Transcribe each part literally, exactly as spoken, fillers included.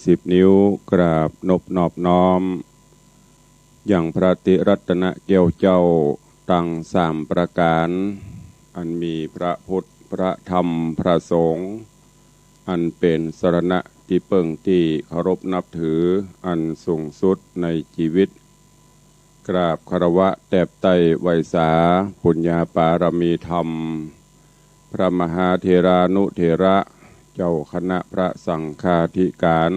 สิบนิ้ว กราบนบนอบน้อม ยังพระติรัตนแก้วเจ้าตังสามประก๋าน อันมีพระพุทธ พระธรรม พระสงฆ์ อันเป๋นสรณะตี้เปิ้งตี้เคารพนับถืออันสูงสุดในจีวิต กราบคารวะแตบไต้ไหว้สาปุญญาปารมีธรรม พระมหาเถรานุเถระ เจ้าคณะพระสังฆาธิก๋าน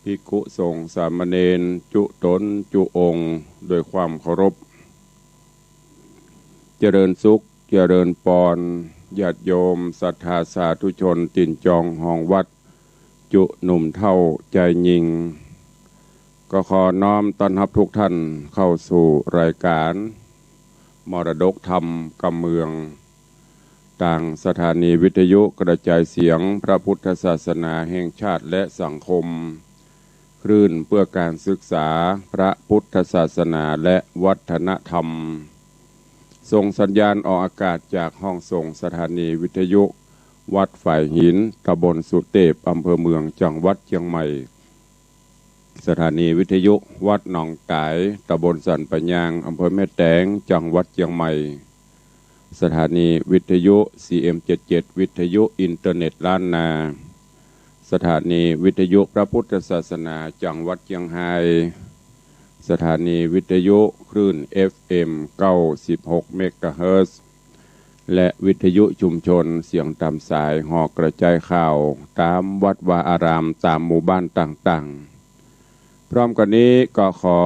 ภิกขุสงฆ์สามเณร จุ๊ต๋นจุ๊องค์ โดยความเคารพ เจริญสุข เจริญปอน ญาติโยมศรัทธาสาธุชนตี๋นจองฮองวัด จุ๊หนุ่มเฒ่าจายญิง ก็ขอน้อมต้อนฮับทุกท่านเข้าสู่รายก๋าน มรดกธรรมกำเมือง ตางสถานีวิทยุกระจายเสียงพระพุทธศาสนาแห่งชาติและสังคม คลื่นเพื่อการศึกษาพระพุทธศาสนาและวัฒนธรรม ส่งสัญญาณออกอากาศจากห้องส่งสถานีวิทยุวัดฝายหิน ตำบลสุเตพ อำเภอเมือง จังหวัดเจียงใหม่ สถานีวิทยุวัดหนองก๋าย ตำบลสันป่ายยาง อำเภอแม่แตง จังหวัดเจียงใหม่ สถานีวิทยุ ซีเอ็มเจ็ดเจ็ด วิทยุอินเทอร์เน็ตล้านนา สถานีวิทยุพระพุทธศาสนาจังหวัดเจียงฮาย สถานีวิทยุคลื่นเอฟเอ็มเก้าสิบหกเมกะเฮิรตซ์ และวิทยุชุมชนเสียงต๋ามสายหอกระจายข่าวต๋ามวัดวาอารามต๋ามหมู่บ้านต่างๆ พร้อมกั๋นนี้ก็ขอ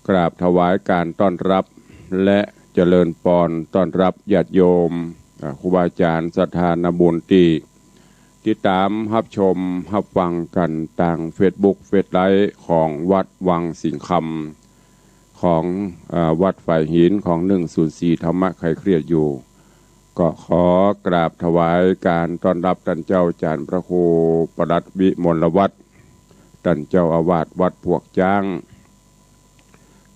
กราบถวายการต้อนรับ และเจริญปอนต้อนรับญาติโยม อ่า ครูบาอาจ๋ารย์ศรัทธานาบุญตี้ติดต๋ามฮับชมฮับฟังกั๋นตางเฟซบุ๊กเฟซไลฟ์ของวัดวังสิงห์คำ ของ อ่า วัดฝายหินของหนึ่งศูนย์สี่ธรรมะคลายเครียดอยู่ ก็ขอกราบถวายการต้อนรับต้านเจ้าอาจ๋ารย์พระครูปลัดวิมลวัฒน์ ต้านเจ้าอาวาสวัดพวกจ๊าง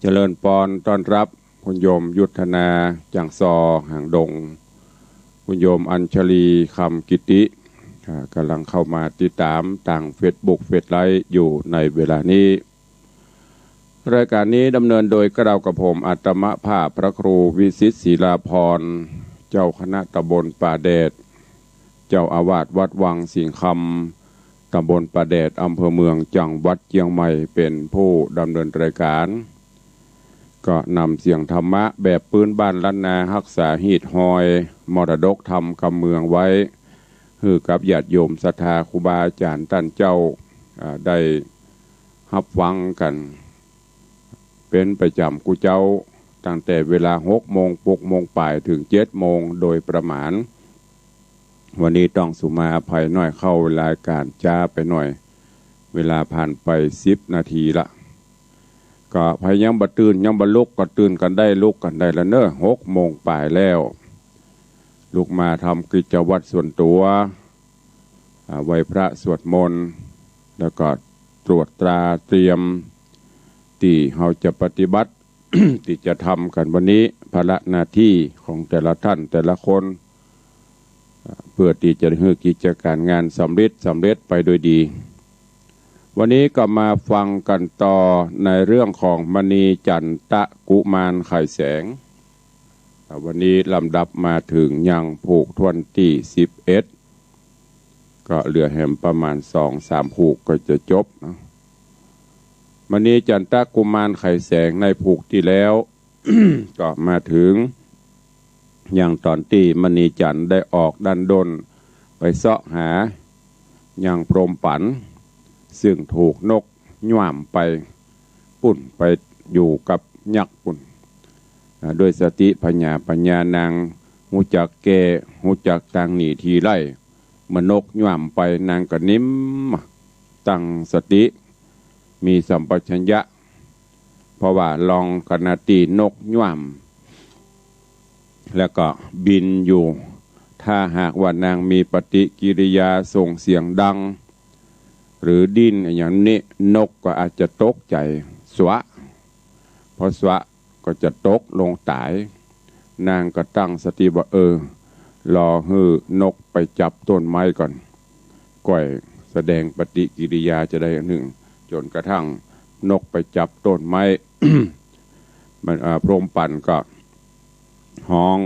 เจริญปอนต้อนรับคุณโยมยุทธนา จังซอ หางดง คุณโยมอัญชลี คำกิติ อ่า ก่ำลังเข้ามาติดต๋ามตางเฟซบุ๊กเฟซไลฟ์อยู่ในเวลานี้ รายการนี้ดำเนินโดยเกล้ากระผมอาตมาภาพพระครูวิสิทธิ์ศิลาภรณ์ เจ้าคณะตำบลป่าแดด เจ้าอาวาสวัดวังสิงห์คำ ตำบลป่าแดด อำเภอเมือง จังหวัดเจียงใหม่ เป๋นผู้ดำเนินรายการ ก็นำเสียงธรรมะแบบปื๊นบ้านล้านนา ฮักษาฮีตฮอยมรดกธรรมกำเมืองไว้ หื้อกับญาติโยมศรัทธาครูบาอาจ๋ารย์ต้านเจ้า อ่า ได้ฮับฟังกั๋นเป๋นประจ๋ำกู้เจ๊า ตั้งแต่เวลาหกโมง หกโมงป๋ายเถิงเจ็ดโมงโดยประมาณ วันนี้ต้องสุมาอภัยหน้อย เข้ารายการจ๊าไปหน้อย เวลาผ่านไปสิบนาทีละ ก็ใผยังบ่ตื่นยังบ่ลุกก็ตื่นกั๋นได้ลุกกั๋นได้ละเน่อ หกโมงป๋ายแล้ว ลุกมาทำกิจวัตรส่วนตั๋ว อ่า ไหว้พระสวดมนต์ แล้วก็ตรวจตราเตรียมตี้เฮาจะปฏิบัติ ตี้จะทำกั๋นวันนี้ ภาระหน้าตี้ของแต่ละท่านแต่ละคน เพื่อตี้จะหื้อกิจก๋ารงานสำเร็จ สำเร็จไปโดยดี วันนี้ก็มาฟังกั๋นต่อในเรื่องของมณีจันตะกุมารไขแสง วันนี้ลำดับมาเถิงยังผูกถ้วนตี้สิบเอ็ด ก็เหลือแหมประมาณสองสามผูกก็จะจบนะ มณีจันตะกุมารไขแสงในผูกตี้แล้ว ก็มาเถิงยังต๋อนตี้มณีจันได้ออกดั้นด้นไปเซาะหายังพรหมปั๋น ซึ่งถูกนกย้วมไป ปุ้นไปอยู่กับยักษ์ปุ้น อ่า ด้วยสติปัญญา ปัญญานางฮู้จักแก้ ฮู้จักตางหนีทีไล่ เมื่อนกย้วมไปนางก็นิ่ม ตั้งสติ มีสัมปชัญญะ เพราะว่าลองขณะตี้นกย้วม แล้วก็บินอยู่ ถ้าหากว่านางมีปฏิกิริยาส่งเสียงดัง หรือดิ้นอย่างนี้ นกก็อาจจะตกใจ๋ สวะ พอสวะก็จะตกลงต๋าย นางก็ตั้งสติว่า เออ รอหื้อนกไปจับต้นไม้ก่อน ก่อยส สดงปฏิกิริยาจะใดนึ่ง จ๋นกระทั่งนกไปจับต้นไม้ มัน อ่า พรหมปั่นก็ฮ้อง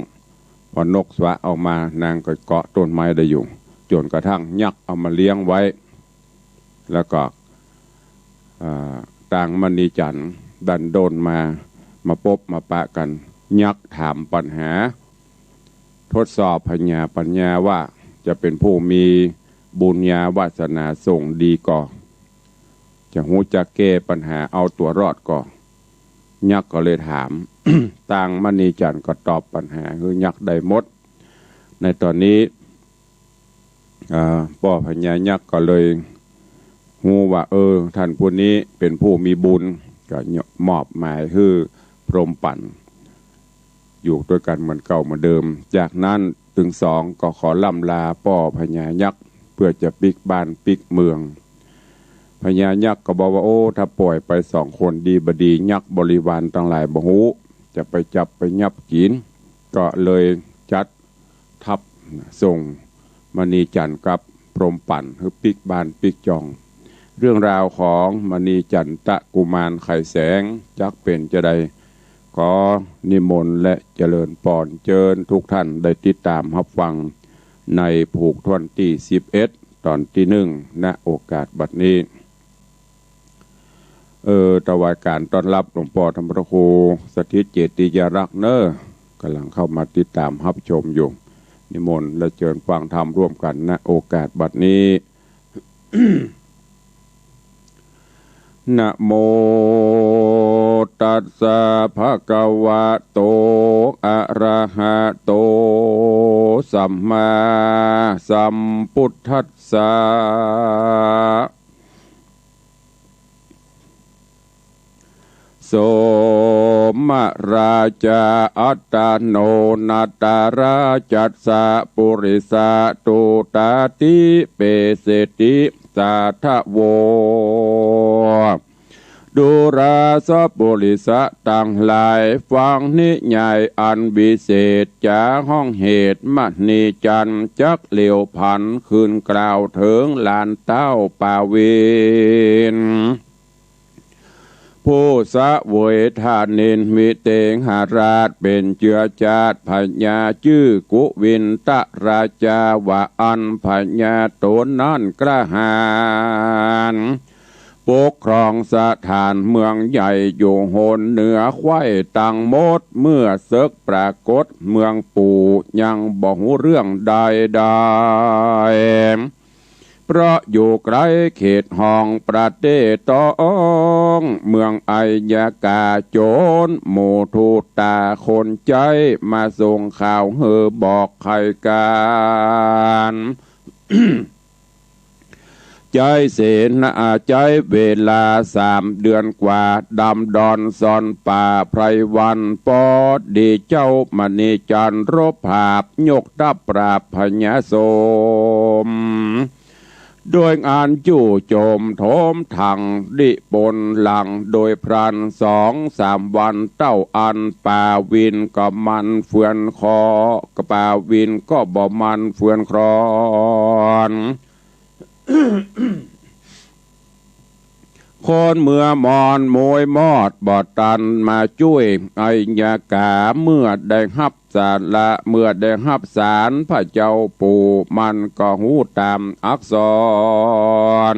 พอนกสวะออกมา นางก็เกาะต้นไม้ได้อยู่ จ๋นกระทั่งยักษ์เอามาเลี้ยงไว้ แล้วก็ อ่า ตางมณีจันทร์ดันด้นมา มาปบมาปะกั๋น ยักษ์ถามปั๋ญหา ทดสอบผญาปั๋ญญาว่าจะเป๋นผู้มีบุญญาวาสนาส่งดีก่อ จะฮู้จักแก้ปั๋ญหาเอาตั๋วรอดก่อ ยักษ์ก็เลยถาม ตางมณีจันทร์ก็ตอบปั๋ญหาหื้อยักษ์ได้หมด ในต๋อนนี้ อ่า ป้อพญายักษ์ก็เลยฮู้ว่า เออ ต้านผู้นี้เป๋นผู้มีบุญ ก็มอบหมายหื้อพรหมปั่น อยู่ตวยกั๋นเหมือนเก่าเหมือนเดิม จากนั้นตึงสองก็ขอล่ำลาป้อพญายักษ์ เปื้อจะปิ๊กบ้านปิ๊กเมือง พญายักษ์ก็บอกว่า โอ้ ถ้าป่อยไปสองคนดีบ่ดี ยักษ์บริวารตังหลายบ่ฮู้ จะไปจับไปยับกิ๋น ก็เลยจัดทัพส่งมณีจันทร์กับพรหมปั่นหื้อปิ๊กบ้านปิ๊กจอง เรื่องราวของมณีจันทะกุมารไขแสงจักเป๋นจะใด ขอนิมนต์และเจริญปอนเจิญทุกท่านได้ติดต๋ามฮับฟังในผูกถ้วนตี้สิบเอ็ด ต๋อนตี้หนึ่ง ณ โอกาสบัดนี้ เออ ถวายก๋านต้อนฮับหลวงป้อธรรมครูสถิตเจติยารักษ์เน่อ ก่ำลังเข้ามาติดต๋ามฮับชมอยู่ นิมนต์และเจิญฟังธรรมร่วมกั๋น ณ โอกาสบัดนี้ นะโม ตัสสะ ภะคะวะโต อะระหะโต สัมมาสัมพุทธัสสะ โสมะราชา อัตตาโน นาตาราชัสสะ ปุริสะ ตูตาติ เปเสติ สาทะโว ดูราสะ ปุริสะตังหลาย ฟังนิยายอันวิเศษ จ๋าฮ้องเหตุ มณีจันทร์จักเหลียวผัน คืนกล่าวเถิงหลานเต้าปาวิน ผู้เสวยทานิน วิเตหราชเป๋นเจื้อจาติพญา จื้อกุวินทราชา ว่าอั้น พญาต๋นนั้นกล้าหาญ ปกครองสถานเมืองใหญ่ อยู่โหนเหนือใคว่ตังหมด เมื่อเสิกปรากฏเมืองปู่ ยังบ่ฮู้เรื่องใดๆ เพราะอยู่ไก๋เขตห้องประเทศต้อง เมืองอัยยากา จ๋นหมู่ทูตาคนใจ๊มาส่งข่าวหื้อบอกไขก๋าน ใจ๊เสนา ใจ๊เวลาสามเดือนกว่า ดำดอนซ่อนป่าไพรวัน ปอดีเจ้ามณีจันทร์รบผาบ ยกทัพปราบพญาโสม โดยอันจู่โจมโถมถัง ดิปนหลังโดยพลัน สองสามวันเต้าอั้น ปาวินก็มันเฟือนคอ ปาวินก็บ่มันเฟือนคลอน คนเมืองมอญมวยมอดบ่ตันมาจ้วย อัยยากาเมื่อได้ฮับสาระ เมื่อได้ฮับสารพระเจ้าปู่ มันก็ฮู้ต๋ามอักษร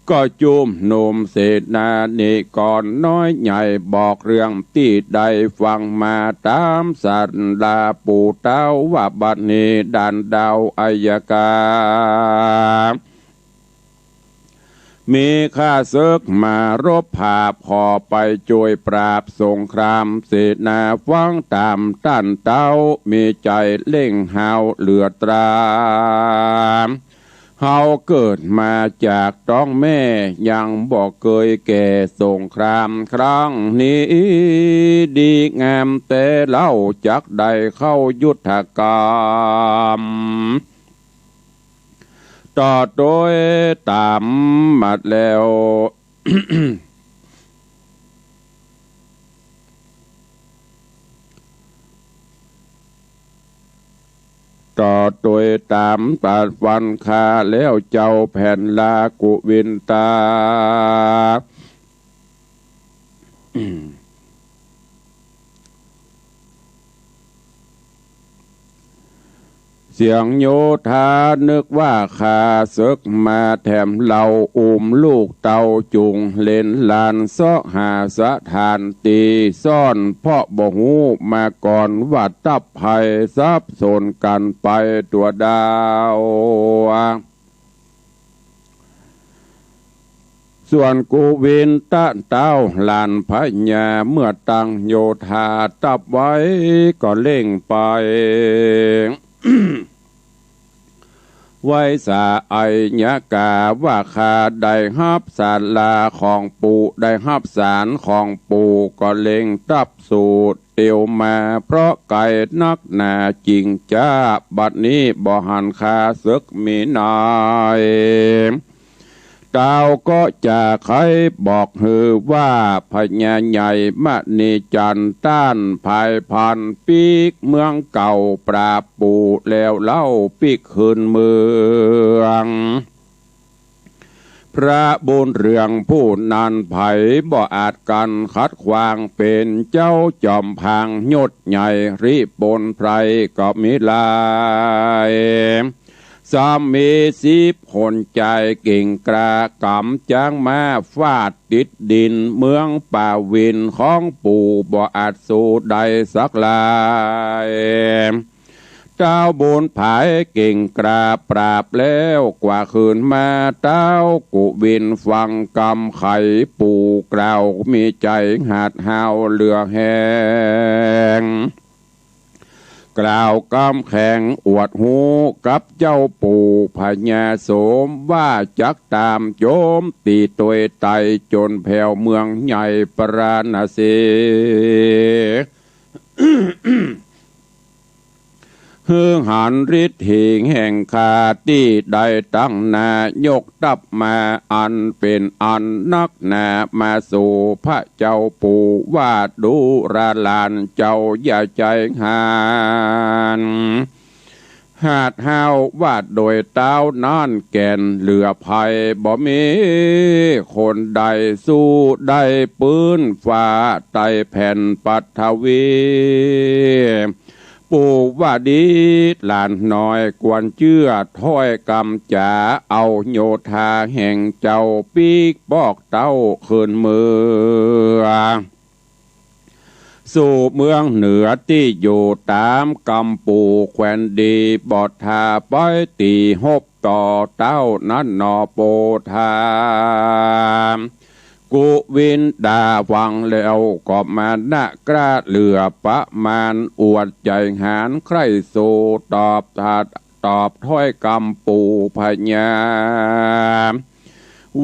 ก็จุมนุมเสนานิกรน้อยใหญ่ บอกเรื่องตี้ได้ฟังมาต๋ามสาระปู่เต้า ว่าบัดนี้ด่านดาวอัยยากา มีข้าเสิกมารบผาบ ขอไปจ้วยปราบสงคราม เสนาฟังต๋ามต้านเต้า มีใจ๋เร่งฮ้าวเหลือตรา เฮาเกิดมาจากต๊องแม่ ยังบ่เกยแก่ สงครามครั้งนี้ดีงามแต๊เล่า จักได้เข้ายุทธกรรม ต่อโตยต๋ามมาแล้ว ต่อตวยต๋ามตัดฟันคา แล้วเจ้าแผ่นลากุวินตา เสียงโยธานึกว่าข้าเสิกมาแถมเล่า อุ้มลูกเต้าจุ่งเหลนหลานเซาะหาสถานตี้ซ่อน เพราะบ่ฮู้มาก่อนว่าตับใผ สับสนกั๋นไปตั๋วดาว ส่วนกุวินตะเต้าหลานพญา เมื่อตั้งโยธาตับไว้ก็เร่งไป ไหว้สาอัยยะกาว่า ข้าได้ฮับสาราของปู่ ได้ฮับสารของปู่ ก็เร่งตับสู่เตียวมา เพราะไก๋นักหนาจิ่งจ๊า บัดนี้บ่หันข้าเสิกมีนาย เต้าก็จะใค่บอกหื้อว่า พญาใหญ่มณีจันทร์ต้านผายพรานปิ๊กเมืองเก่าปราบปู่แล้วเล่าปิ๊กคืนเมือง พระบุญเรืองผู้นั้นใผบ่อาจกั๋นขัดขวาง เป๋นเจ้าจอมพางยศใหญ่ริบนไพรก็มีหลาย ซ้ำมีสิบหนจายเก่งกล้ากำจ๊างม้าฟาดติดดิน เมืองป่าวินของปู่บ่อาจสู้ได้สักลาย เต้าบุญผายเก่งกล้าปราบแล้วกว่าคืนมา เต้ากุวินฟังกำไขปู่กล่าว มีใจ๋หาดห้าวเหลือแฮง กล่าวกำแข็งอวดฮู้กับเจ้าปู่พญาโสม ว่าจักต๋ามโจมตีตวยไต จ๋นแผ่วเมืองใหญ่ปาราณสี หื้อหันฤทธิ์แห่งข้าตี้ได้ตั้งหน้ายกตับมา อันเป๋นอันนักหนามาสู่พระเจ้าปู่ ว่าดูราหลานเจ้าอย่าใจ๋หาน หาดห้าวว่าโดยเต้านั้นแก่นเหลือไพร่ บ่มีคนใดสู้ได้ปื้นฟ้าใต้แผ่นปัทวี ปู่ว่าดีหลานน้อยควรเจื้อถ้อยกำจ๋า เอาโยธาแห่งเจ้าปิ๊กบอกเต้าคืนเมือง สู่เมืองเหนือตี้อยู่ต๋ามกำปู่แควนดีบ่ถ้าไปตี้ฮบต่อเต้านั้นหนอโปธา กุวินดาฟังแล้วก็มานะกล้าเหลือประมาณ อวดใจ๋หาญใคร่สู้ตอบตอบถ้อยกำปู่พญา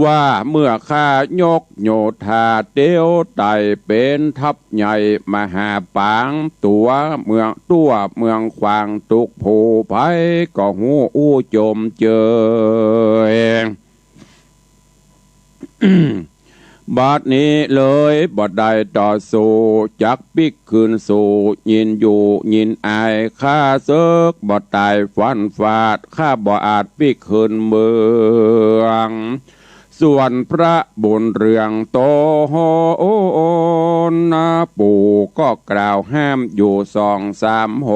ว่าเมื่อข้ายกโยธาเตียวไต่เป๋นทัพใหญ่มหาปาง ตั๋วเมืองตั๋วเมืองขวางตุ๊กผู้ภัยก็ฮู้อู้จมเจย บัดนี้เลยบ่ได้ต่อสู้ จักปิ๊กคืนสู่ ยินอยู่ยินอาย ข้าเสิกบ่ต๋ายฟันฟาด ข้าบ่อาจปิ๊กคืนเมือง ส่วนพระบุญเรืองโตหนนะ ปู่ก็กล่าวห้ามอยู่สองสามห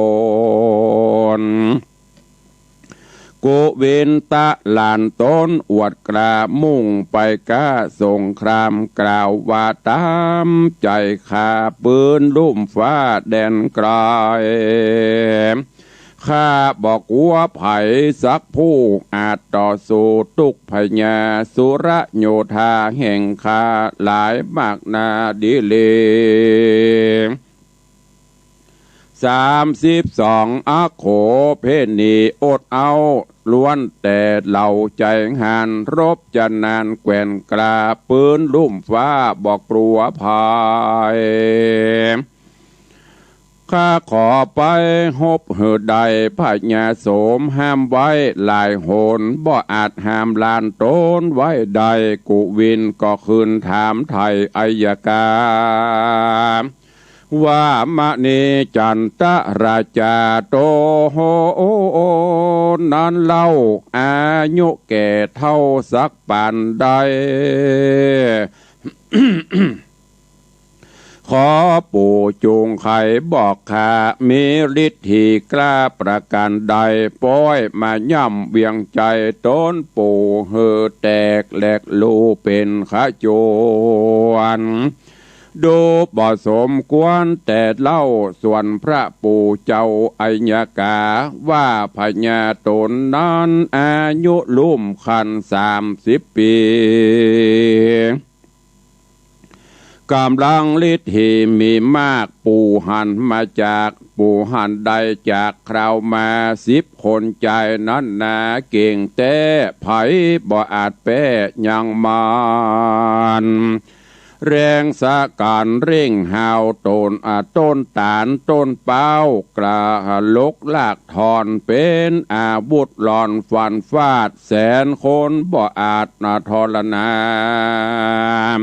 น กุวินตะหลานต๋นอวดกล้ามุ่งไปก้าสงคราม กล่าวว่าต๋ามใจ๋ข้าปื้นลุ่มฟ้าแดนไกล ข้าบ่กั๋วใผสักผู้อาจต่อสู้ตุ๊กพญา สุรโยธาแห่งข้าหลายมากนาดีหลี สามสิบสองอโขเพ่นนี้อดเอา ล้วนแต่เหล่าใจ๋หาญ รบจะนานแกว่นกล้า ปื้นลุ่มฟ้าบ่กั๋วภัย ข้าขอไปฮบหื้อได้ พญาโสมห้ามไว้หลายหน บ่อาจห้ามหลานต๋นไว้ได้ กุวินก็คืนถามไถ่อัยยะกา ว่ามณีจันตราจาต๋นนั้นเล่า อายุแก่เฒ่าสักปานใด ขอปู่จุ่งไขบอกข้า มีฤทธิกล้าประการใด ป๊อยมาย่ำเวียงใจ๋ต๋นปู่ หื้อแตกแหลกลู่เป๋นขจวน ดูบ่สมควรแต่เล่า ส่วนพระปู่เจ้าอัยยกา ว่าพญาต๋นนั้นอายุลุ่มคันสามสิบปี๋ ก๋ำลังฤทธิมีมาก ปู่หันมาจาก ปู่หันได้จากคราวมาสิบคนจายนั้นนา เก่งแต๊ ใผบ่อาจแป๊ยังมัน แรงสะก๋านเร่งฮาวต๋น อ่า ต้นต๋าลต้นเป๊า กระหลกลากถอน เป๋นอาวุธหล่อนฟันฟาด แสนคนบ่อาจทรนาม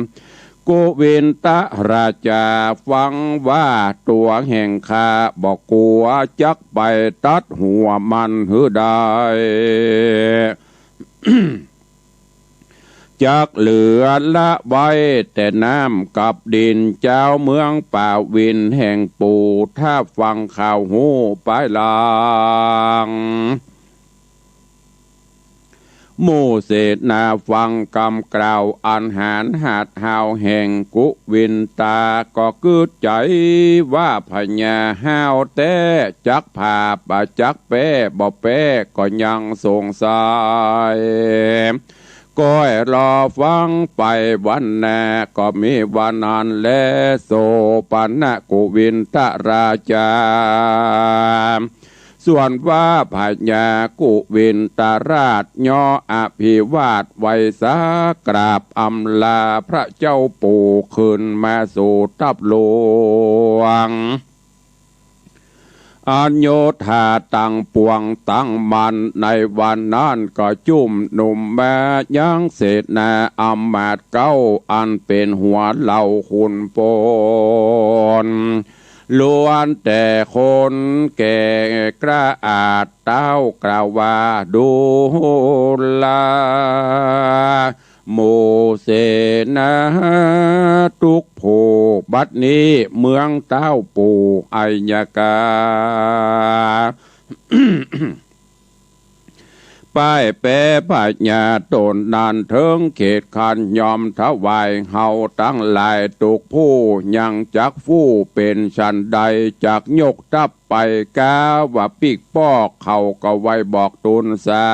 กุวินทราจาฟังว่าตั๋วแห่งข้าบ่กั๋ว จักไปตัดหัวมันหื้อได้ จักเหลือละไว้แต่น้ำกับดิน จาวเมืองป่าวินแห่งปู่ ถ้าฟังข่าวฮู้ปายหลัง หมู่เสนาฟังกำกล่าวอันหาญหาดฮาวแห่งกุวินทรา ก็กึ๊ดใจ๋ว่าพญาห้าวแต๊ จักผ่าบ่จักแป๊ บ่แป๊ก็ยังสงสัย ก้อยรอฟังไปวันหน้า ก็มีวันนั้นแล โสปณะกุวินทราจา ส่วนว่าพญากุวินทราช ย่ออภิวาทไหว้สากราบอำลาพระเจ้าปู่ ขึ้นมาสู่ทัพหลวง อันโยธาตังปวงตังมัน ในวันนั้นก็จุมนุมมายังเสนาอำมาตย์เก๊า อันเป๋นหัวเหล่าขุนพล ล้วนแต่คนแก่กล้าอาจ เต้ากล่าวว่า ดูราหมู่เสนาทุกผู้ บัดนี้เมืองเต้าปู่อัยยกา ป้ายแป๊พญาต๋นนั้นเถิงเขตคัน ย่อมถวายเฮาตังหลายทุกผู้ ยังจักฟู้เป๋นฉันใด จักยกทัพไป กาว่าปิ๊กปอก เขาก็ไหว้บอกตูนสา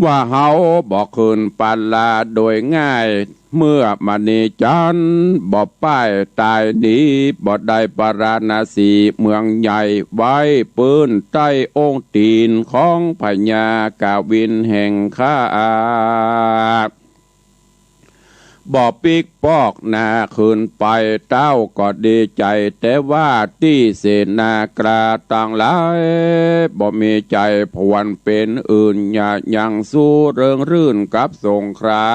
ว่าเฮาบ่ขึ้นปาลาโดยง่าย เมื่อมณีจันทร์บ่ป้ายต๋ายหนี บ่ได้ปาราณสีเมืองใหญ่ ไว้ปื้นใต้องค์ตี๋นของพญากวินแห่งข้า บ่ปิ๊กปอกหน้าขึ้นไป เต้าก็ดีใจ๋ แต่ว่าตี้เสนาคราตังหลาย บ่มีใจ๋ผวนเป๋นอื่น หยายังสู้เริงรื่นกับสงครา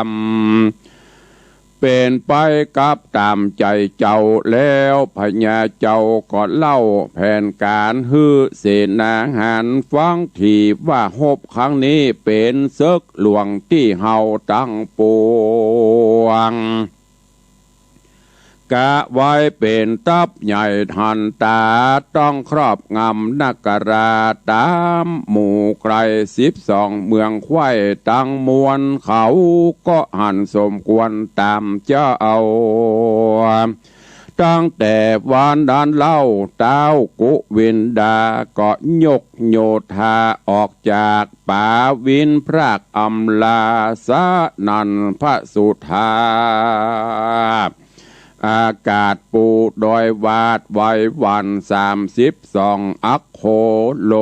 ม เป๋นไปกับต๋ามใจ๋เจ้า แล้วพญาเจ้าก็เล่าแผนก๋านหื้อเสนาหารฟัง ตี้ว่าฮบครั้งนี้เป๋นศึกหลวงตี้เฮาตังปวง กะไว้เป๋นทัพใหญ่หันต๋า ต้องครอบงำนครา ต๋ามหมู่ไกลสิบสองเมืองไขว้ตังมวล เขาก็หันสมควรต๋ามเจ้า ตั้งแต่วันนั้นเล่า เต้ากุวินดาก็ยกโยธาออกจากป่าวินพรากอำลา สะนั่นพระสุธา อากาศปูดอยวาดไหวหวั่น สามสิบสองอักโข โหล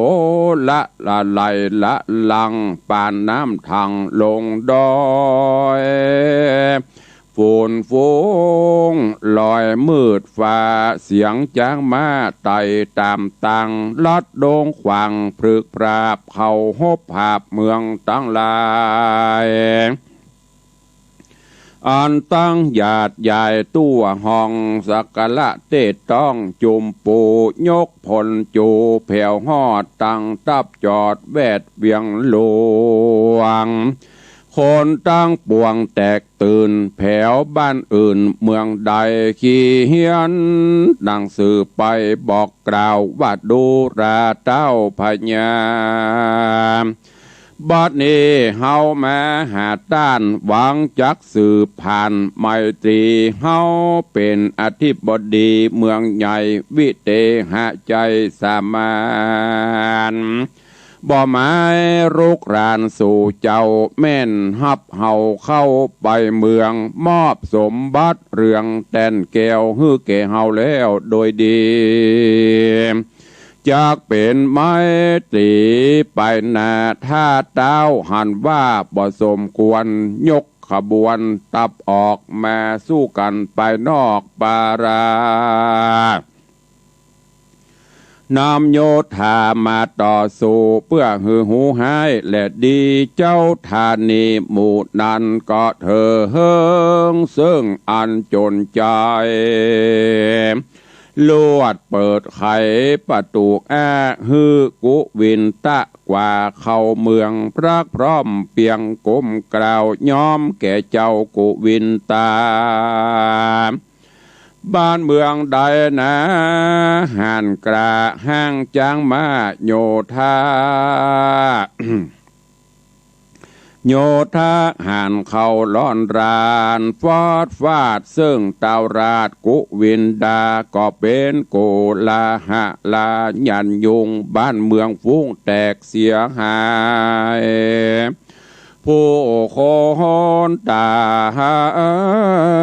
ละละไหลละลัง ปานน้ำทังลงดอย ฝุ่นฟุ้งลอยมืดฟ้า เสียงจ๊างม้าไต่ต๋ามตัง ลัดดงขวางพลึกพราบ เข้าฮบผาบเมืองตังหลาย อันตังหยาดใหญ่ตั๋วห้องสักการะเต๊ต้องจุมปู่ยกผลจูแผวฮอดตังตับจอดแวดเวียงหลวง คนตังปวงแตกตื่นแผวบ้านอื่นเมืองใด ขี้เฮี้ยนหนังสือไปบอกกล่าวว่าดูราต้าวพญา บัดนี้เฮามาหาต้านหวังจักสืบผ่านไมตรี เฮาเป๋นอธิบดีเมืองใหญ่วิเตหะไชยสมาน บ่หมายลุกรานสู่เจ้า แม่นฮับเฮาเข้าไปเมือง มอบสมบัติเรืองแต้นแก้วหื้อแก่เฮาแล้วโดยดี จักเป๋นไมตรีไปหน้า ถ้าต้าวหันว่าบ่สมควร ยกขบวนตับออกมาสู้กั๋นไปนอกป่ารา นำโยธามาต่อสู้เปื้อหื้อฮู้ฮ้ายและดี เจ้าธานีหมู่นั้นก็เถอเฮิงเซิ่งอันจนใจ๋ ลวดเปิดไขประตู๋อ้าหื้อกุวินตะกว่าเข้าเมือง พระพร้อมเปียงก้มกราบยอมแก่เจ้ากุวินตา บ้านเมืองใดนา หันกล้าฮ้างจ๊างม้าโยธา โยธาหันเข้าร้อนราน ฟอดฟาดเซิ่งต้าวราชกุวินดา ก็เป๋นโกลาหะลายันยุง บ้านเมืองฟุ้งแตกเสียหาย ผู้คนตา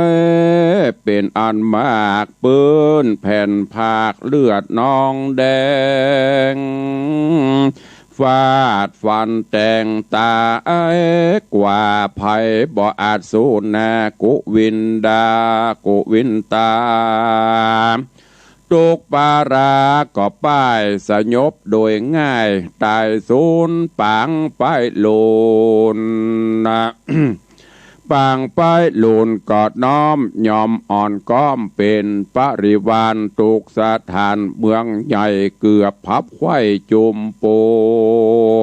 ยเป๋นอันมาก ปื้นแผ่นผากเลือดนองแดง ฟาดฟันแตงต๋ายกว่า ใผบ่อาจสู้หน้ากุวินดา กุวินตา ทุกป่าราก็ป้ายสยบโดยง่าย ต๋ายสูญปางป้ายหลุนนะ ปางป้ายหลุนก็น้อมยอมอ่อนก้อมเป๋นปริวาร ทุกสถานเมืองใหญ่เกือบพับไขว้จุมป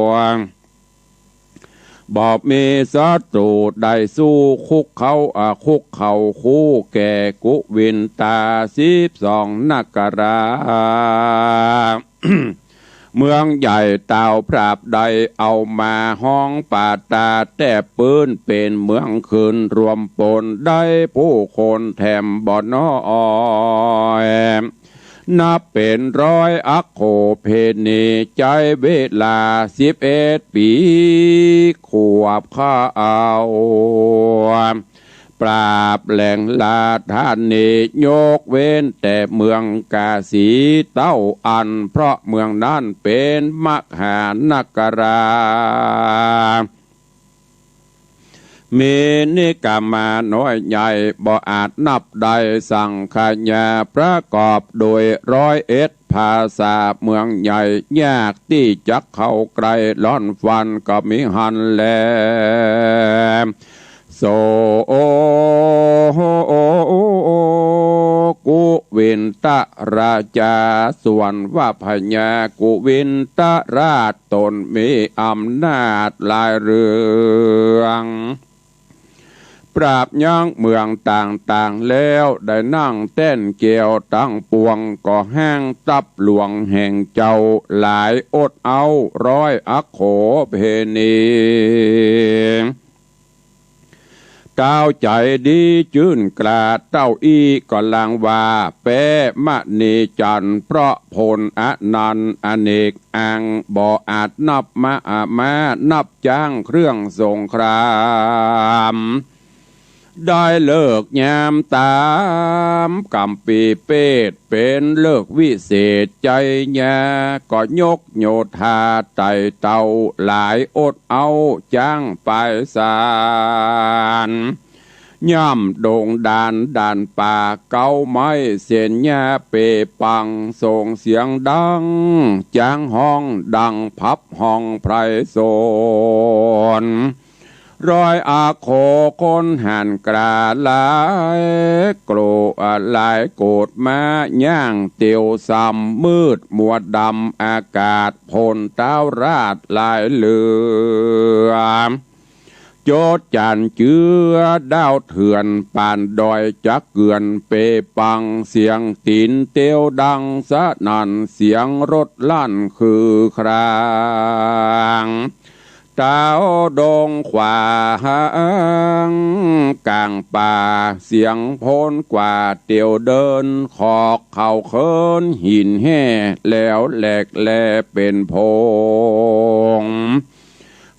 วง บ่มีศัตรูใดสู้ คุกเข่า อ่า คุกเข่าคู่แก่กุวินตา สิบสองนครา เมืองใหญ่ต้าวปราบได้เอามาฮ้องป่าตา แต่ปื้นเป๋นเมืองขึ้นรวมปน ได้ผู้คนแถมบ่น้อย นับเป๋นร้อยอัคโขเพณี ใจ๊เวลาสิบเอ็ดปี๋ขวบเข้า ปราบแหล่งราชธานี ยกเว้นแต่เมืองกาสีเต้าอั้น เพราะเมืองนั้นเป๋นมหานครา มีนิกามาน้อยใหญ่บ่อาจนับได้ สังขยาประกอบโดยร้อยเอ็ดภาษา เมืองใหญ่ยากตี้จักเข้าใกล้ ร้อนฟันก็มีหั้นแล โส กุวินทราชา ส่วนว่าพญากุวินทราชต๋นมีอำนาจหลายเรื่อง ปราบยั้งเมืองต่างๆ แล้ว ได้นั่งแต้นแก้วตังปวง ก็ฮ้างทัพหลวงแห่งเจ้า หลายอดเอาร้อยอัคโขเพณี ต้าวใจ๋ดีจื้นกล้า เต้าอี้ก็ลางว่า แป๊มณีจันทร์ เพราะพลอนันต์อเนกอัง บ่อาจนับม้า อาม้านับจ๊างเครื่องสงคราม ได้ฤกษ์ยามต๋ามกำปีเปต เป๋นฤกษ์วิเศษไชยา ก็ยกโยธาไต่เต้าหลายอดเอาจ๊างไปสาน ย่ำดงดานด่านป่าเก๊าไม้เสนยาเปปัง ส่งเสียงดังจ๊างฮ้องดังพับห้องไพรสน ร้อยอัคโขคนหันกล้าหลาย โกรธหลายโกรธมาย่างเตียวซ้ำ มืดมัวดำอากาศ พลเต๊าราชหลายเหลือ โจษจันเจือดาวเถื่อน ป่านดอยจักเกือนเปปัง เสียงตี๋นเตียวดังสนั่น เสียงรถลั่นคือคราง เต๊าดงขวางก๋างป่า เสียงพลกว่าเตียวเดิน ขอกเขาเขินหินแห่ แล้วแหลกแลเป๋นผง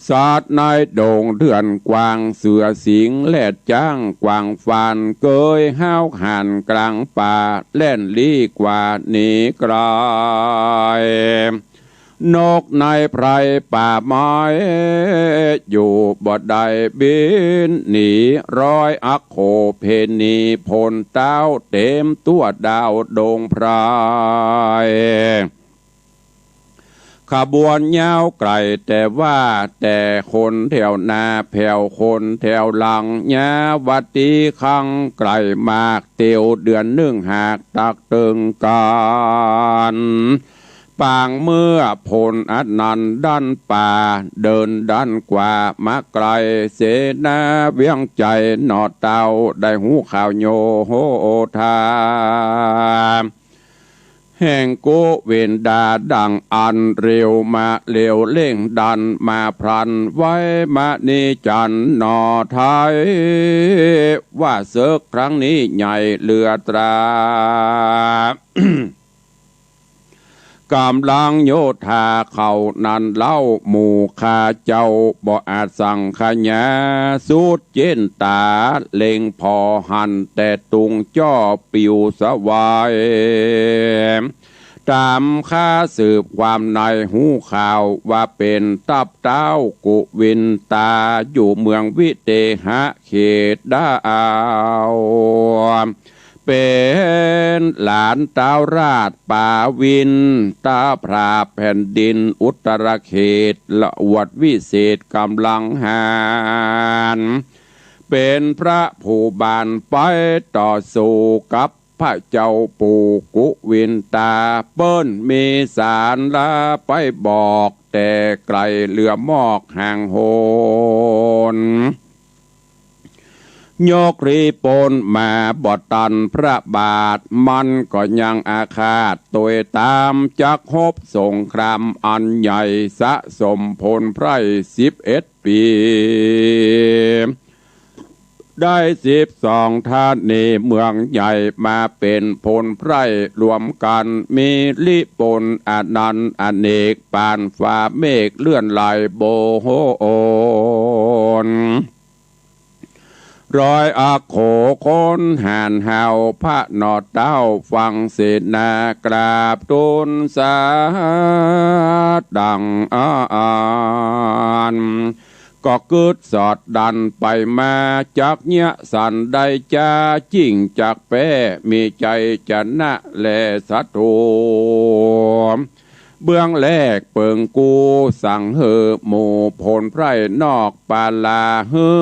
สัตว์ในดงเถื่อนกว้าง เสือสิงห์แรดจ๊างกวางฟาน เกยฮ้าวหันกลางป่า แล่นลี้กว่าหนีไกล นกในไพรป่าไม้ อยู่บ่ได้บินหนี ร้อยอัคโขเพนี พลเต๊าเต๋มตั้วดาวดงไพร ขบวนยาวไก๋ แต่ว่าแต่คนแถวหน้า แผ่วคนแถวหลัง ยาวตีคังไก๋มาก เตียวเดือนนึ่งหากตักเติงกั๋น ปางเมื่อพลอันนั้นดันป่า เดินดันกว่ามาไก๋ เสนาเวียงใจ๋หน่อเต๊า ได้ฮู้ข่าวโยธา แห่งกุวินดาดังอั้น เร็วมาเร็วเร่งดันมาพลัน ไว้มะนีจันทร์หน่อไทย ว่าเสิกครั้งนี้ใหญ่เหลือตรา ก๋ำลังโยธาเขานั้นเล่า หมู่ข้าเจ้าบ่อาจสังขยา สุดเจนต๋าเล็งผ่อหัน แต่ตุงจ้อปิวสวาย ต๋ามข้าสืบความในฮู้ข่าว ว่าเป๋นตับเต๊ากุวินตา อยู่เมืองวิเตหะเขตดาว เป๋นหลานเต๊าราชปาวินทร์ ต๋าพระแผ่นดินอุตรเขต ละอวดวิเศษก๋ำลังหาญ เป๋นพระผู้บ่านไปต่อสู้กับพระเจ้าปู่กุวินตา เปิ้นมีสารละไปบอก แต่ไก๋เหลือมอกห่างโหน ยกรีปนมาบ่ตันพระบาท มันก็ยังอาฆาตตวยต๋าม จักฮบสงครามอันใหญ่ สะสมพลไพร่สิบเอ็ดปี๋ ได้สิบสองธานีเมืองใหญ่ มาเป๋นพลไพร่รวมกั๋น มีลิปนอนันต์อเนก ปานฟ้าเมฆเลื่อนไหลโบโหน ร้อยอัคโขคนหาญห้าวพระหน่อเต๊า ฟังเสนากราบตูลสาดังอั้น ก็กึ๊ดสอดดันไปมา จักเยียะสันได้จา จิ่งจักแป๊ มีใจ๋จะนะแลศัตรู๋ เบื้องแรกเปิงกู้สั่งหื้อหมู่พลไพร่นอกปาลา หื้อ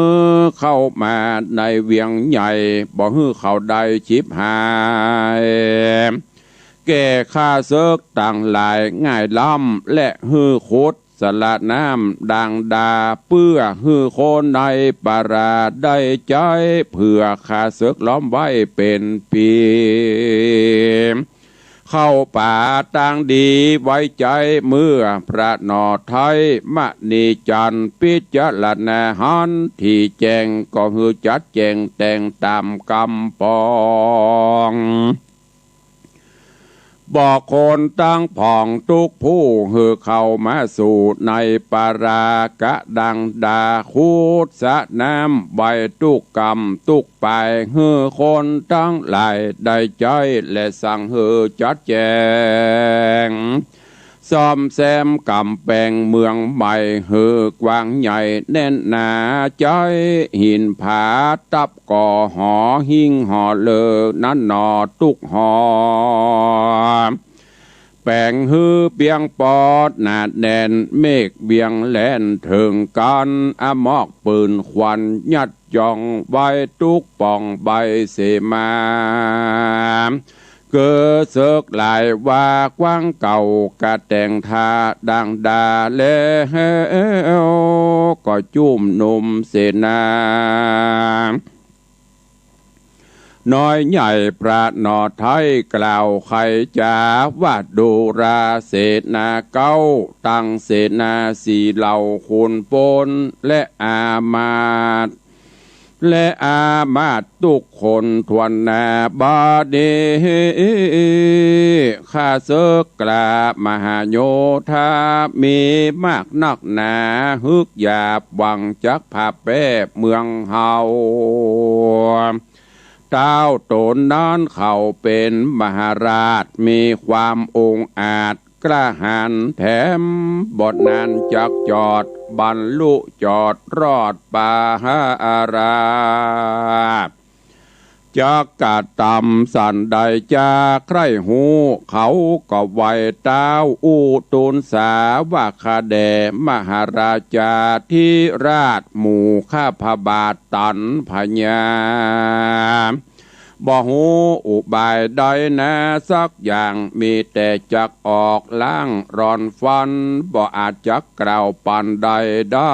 เข้ามาในเวียงใหญ่ บ่หื้อเขาได้ฉิบหาย แก่ข้าเสิกตังหลายง่ายล้ำ และหื้อขุดสระน้ำดังดา เปื้อหื้อคนในปาลาได้ใจ๊ เผื่อข้าเสิกล้อมไว้เป๋นปี๋ เข้าป่าตางดีไว้ใจ๊ เมื่อพระหน่อไทยมณีจันทร์ พิจารณาหันตี้แจ้ง ก็หื้อจัดแจ้งแต่งต๋ามกำปอง บอกคนตังผองตุ๊กผู้ หื้อเข้ามาสู่ในปารากะดังดา ขุดสระน้ำไว้ตุ๊กกำตุ๊กปาย หื้อคนตังหลายได้ใจ๊ และสั่งหื้อจัดแจ้ง ซ่อมแซมก๋ำแปงเมืองใหม่ หื้อกว้างใหญ่แน่นหนาใจ๊ หินผาตับก่อหอหิ้งหอเลิก นั้นหนอตุ๊กหอ แป๋งหื้อเปียงปอดหนาแน่น เมฆเวียงแล่นเถิงกั๋น อมอกปืนควันยัดย่อง ไว้ตุ๊กป่องใบเสมา เก๋อเสิกหลายวากว้างเก่า กะแต่งท่าดังดาแล้ว ก็จุมนุมเสนา น้อยใหญ่ประหนอไท้ กล่าวไขจ๋าว่าดูราเสนาเก๊า ตังเสนาสี่เหล่าขุนพล และอามาตย์ และอามาตย์ทุกคนถ้วนหน้า บ่าดนี้ข้าเสิกกล้ามหาโยธา มีมากนักหนา ฮึกหยาบหวังจักผาแป้เมืองเฮา ต้าวต๋นนั้นเขาเป๋นมหาราช มีความองอาจกล้าหาญแถม บ่นานจักจอด บรรลุจอดรอดปาหารา จักกระตำสันใดจาใคร่ฮู้ เขาก็ไหว้ต้าวอู้ตูนสาว่าข้าแด่มหาราชาธิราช หมู่ข้าพบาทตันพญา บ่ฮู้อุบายใดนาสักอย่าง มีแต่จักออกล้างร่อนฟัน บ่อาจจักกล่าวปานใดได้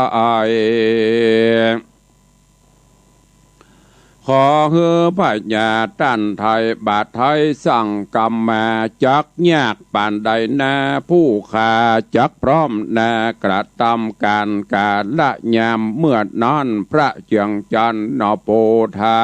ขอหื้อพญาต้านไทยบาทไทยสั่งกำมา จักยากปานใดนา ผู้ข้าจักพร้อมนากระตำก๋านกาละยาม เมื่อนั้นพระเจืองจันทร์หนอโพธา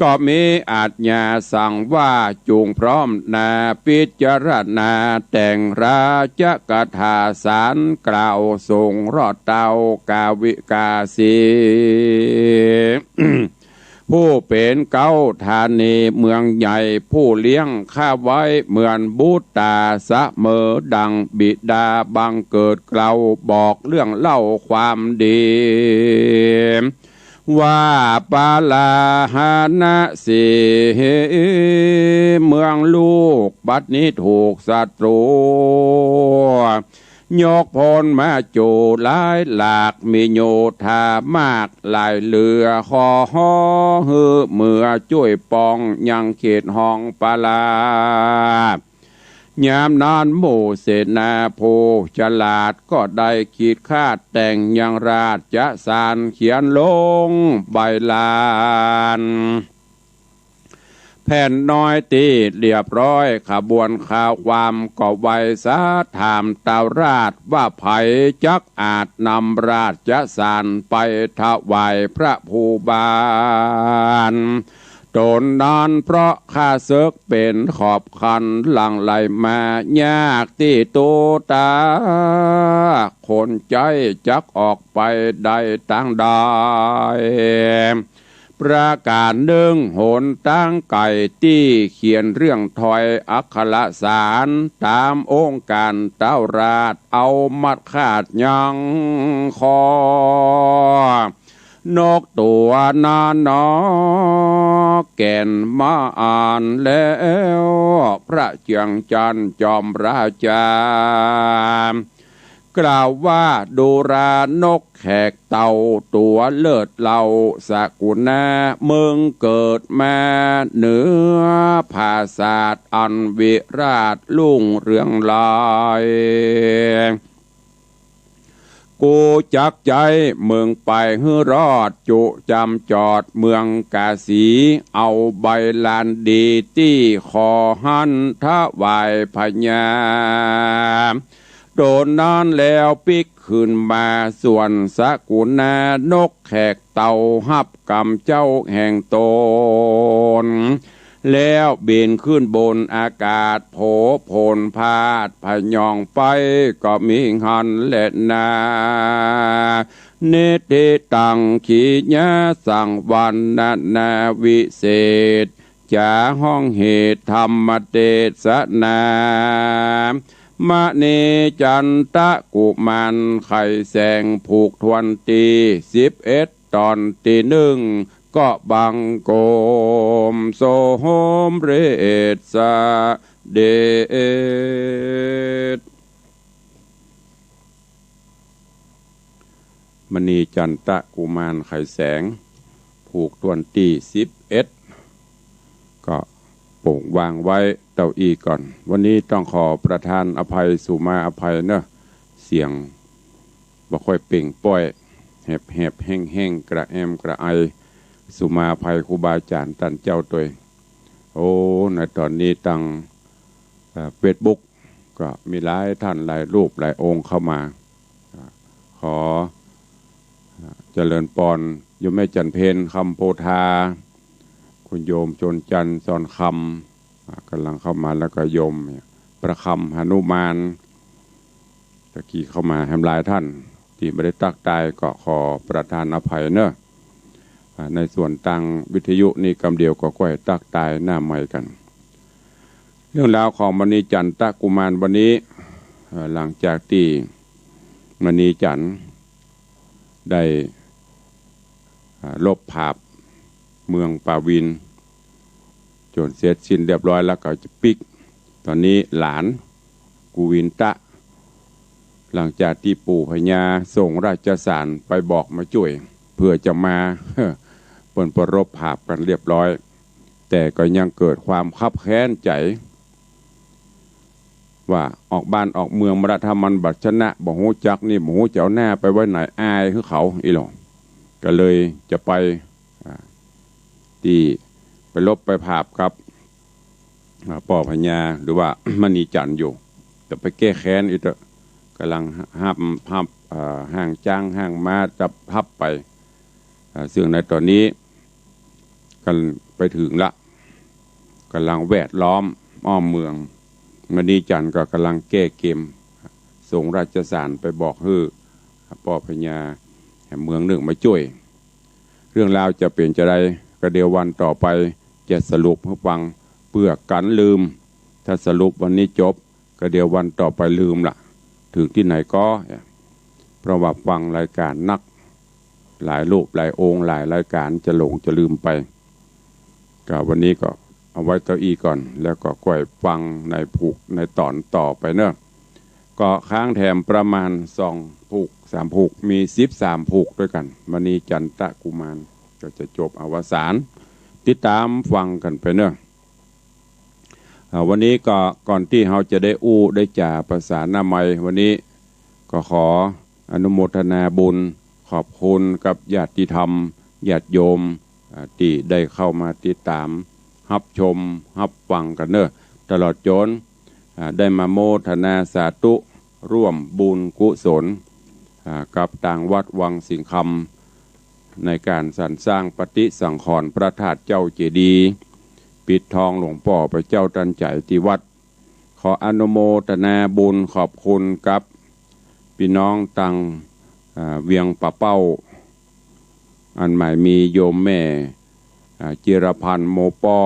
ก็มีอาจญาสั่งว่า จุ่งพร้อมนาพิจารณา แต่งราชกถาสารกล่าวส่งรอดเต้ากาวิกาสี ผู้เป๋นเก๊าธานีเมืองใหญ่ ผู้เลี้ยงข้าไว้เหมือนบุตรต๋า เสมอดังบิดาบังเกิดเกลา บอกเรื่องเล่าความดี ว่าปาลาหานะสี เมืองลูกบัดนี้ถูกศัตรู ยกพลมาโจ้หลายหลาก มีโยธามากหลายเหลือ ขอหื้อเมือจ้วยปองยังเขตห้องปาลา ยามนั้นหมู่เสนาผู้ฉลาดก็ได้คิดคาดแต่งยังราชสาร เขียนลงใบลานแผ่นน้อยตี้เรียบร้อย ขบวนข่าวความก็ไหว้สาถามต้าวราช ว่าใผจักอาจนำราชสารไปถวายพระภูบาล ต๋นนั้นเพราะข้าเสิกเป๋นขอบคัน หลั่งไหลมายากตี้ตูต๋า คนใจ๊จักออกไปได้ตางใด ประก๋านนึ่ง หนตางไก๋ตี้เขียนเรื่องถ้อยอักขระสาร ต๋ามองค์ก๋านต้าวราช เอามัดคาดยังคอ นกตั๋วนั้นหนอ แก่นมาอ่านแล้ว พระเจืองจันทร์จอมราชา กล่าวว่าดูรานกแขกเต้าตั๋วเลิศเล่าสกุณา มึงเกิดมาเหนือผาสาทอันวิราชรุ่งเรืองไล กูจักใจ๊มึงไปหื้อรอด จุจำจอดเมืองกาสี เอาใบลานดีตี้คอหั้นถวายพญา ต๋นนั้นแล้วปิ๊กขึ้นมาส่วนสกุณานกแขกเต้า ฮับกำเจ้าแห่งต๋น แล้วบินขึ้นบนอากาศ โผผลพาดพยองไป ก็มีหั้นแลนา นิทธิตัง ขีญาสังวรรณนาวิเศษ จ๋าห้องเหตุธรรมเตสนา มณีจันตะกุมารไขแสงผูกถ้วนตี้ สิบเอ็ดต๋อนตี้นึ่ง ก็บังคมสมเร็จส เดช มณีจันตะกุมารไขแสง ผูกต้วนตี้สิบเอ็ด ก็ปงวางไว้เต้าอี้ก่อน วันนี้ต้องขอประทานอภัย สุมาอภัยเนอะ เสียงบ่ค่อยเปล่งป้อย แหบๆ แห้งๆ กระแอมกระไอ สุมาอภัยครูบาอาจ๋ารย์ต้านเจ้าตวย โอ้ ในต๋อนนี้ตัง เอ่อ เฟซบุ๊ก ก็มีหลายท่านหลายรูปหลายองค์เข้ามา อ่า ขอ อ่า เจริญปอน โยมแม่จันเพ็ญ คำโพธา คุณโยมชนจันทร์ สอนคำ อ่า ก่ำลังเข้ามา แล้วก็โยมประคำ หนุมาน ตะกี้เข้ามาแหมหลายท่าน ตี้บ่ได้ตั๊กตายก็ขอประทานอภัยเนอะ อ่า ในส่วนตางวิทยุนี่กำเดียวก็ก้อยตั๊กตายหน้าใหม่กั๋น เรื่องราวของมณีจันตะกุมารวันนี้ เอ่อ หลังจากตี้มณีจันได้ อ่า ลบผาบเมืองป่าวิน จ๋นเสร็จสิ้นเรียบร้อยแล้วก็จะปิ๊ก ต๋อนนี้หลานกุวินตะ หลังจากตี้ปู่พญาส่งราชสารไปบอกมาจ้วย เปื้อจะมา เปิ้นปรบผาบกั๋นเรียบร้อย แต่ก็ยังเกิดความคับแค้นใจ๋ ว่าออกบ้านออกเมืองมาละ ถ้ามันบ่ชนะ บ่ฮู้จักนี่ บ่ฮู้จะเอาหน้าไปไว้ไหน อายคือเขาอี้หลอ ก็เลยจะไป อ่า ตี้ไปลบไปผาบกับ อ่า ป้อพญา หรือว่ามณีจันอยู่ จะไปแก้แค้นอีกเต๊อะ ก่ำลังฮับ ฮับ อ่า ห้างจ๊างห้างม้าจะฮับไป อ่า ซึ่งในต๋อนนี้ กั๋นไปเถิงละ ก่ำลังแวดล้อมอ้อมเมือง มณีจันก็ก่ำลังแก้เกม ส่งราชสารไปบอกหื้อป้อพญาแห่งเมืองนึ่งมาจ้วย เรื่องราวจะเป๋นจาใด ก็เดี๋ยววันต่อไปจะสรุปหื้อฟัง เปื้อกั๋นลืม ถ้าสรุปวันนี้จบ ก็เดี๋ยววันต่อไปลืมละ เถิงตี้ไหนก็ เพราะว่าฟังรายก๋านนัก หลายรูปหลายองค์หลายรายก๋านจะหลงจะลืมไป ก็วันนี้ก็เอาไว้เต้าอี้ก่อน แล้วก็ก้อยฟังในผูกในต๋อนต่อไปเนอะ ก็ค้างแถมประมาณสองผูกสามผูก มีสิบสามผูกด้วยกั๋น มณีจันตะกุมาร ก็จะจบอวสาน ติดต๋ามฟังกั๋นไปเนอะ อ่า วันนี้ก็ก่อนตี้เฮาจะได้อู้ได้จ๋าภาษาหน้าใหม่ วันนี้ก็ขออนุโมทนาบุญ ขอบคุณกับญาติธรรม ญาติโยม อ่า ตี้ได้เข้ามาติดต๋าม ฮับชม ฮับฟังกั๋นเนอะ ตลอดจ๋น อ่า ได้มาโมทนาสาธุ ร่วมบุญกุศล อ่า กับตางวัดวังสิงห์คำ ในก๋านสรรสร้างปฏิสังขรณ์พระธาตุเจ้าเจดีย์ ปิดทองหลวงป้อพระเจ้าตันใจ๋ตี้วัด ขออนุโมทนาบุญขอบคุณกับปี้น้องตาง อ่า เวียงป่าเป้า อันหมายมีโยมแม่ อ่า จิรพันธ์ โมป้อ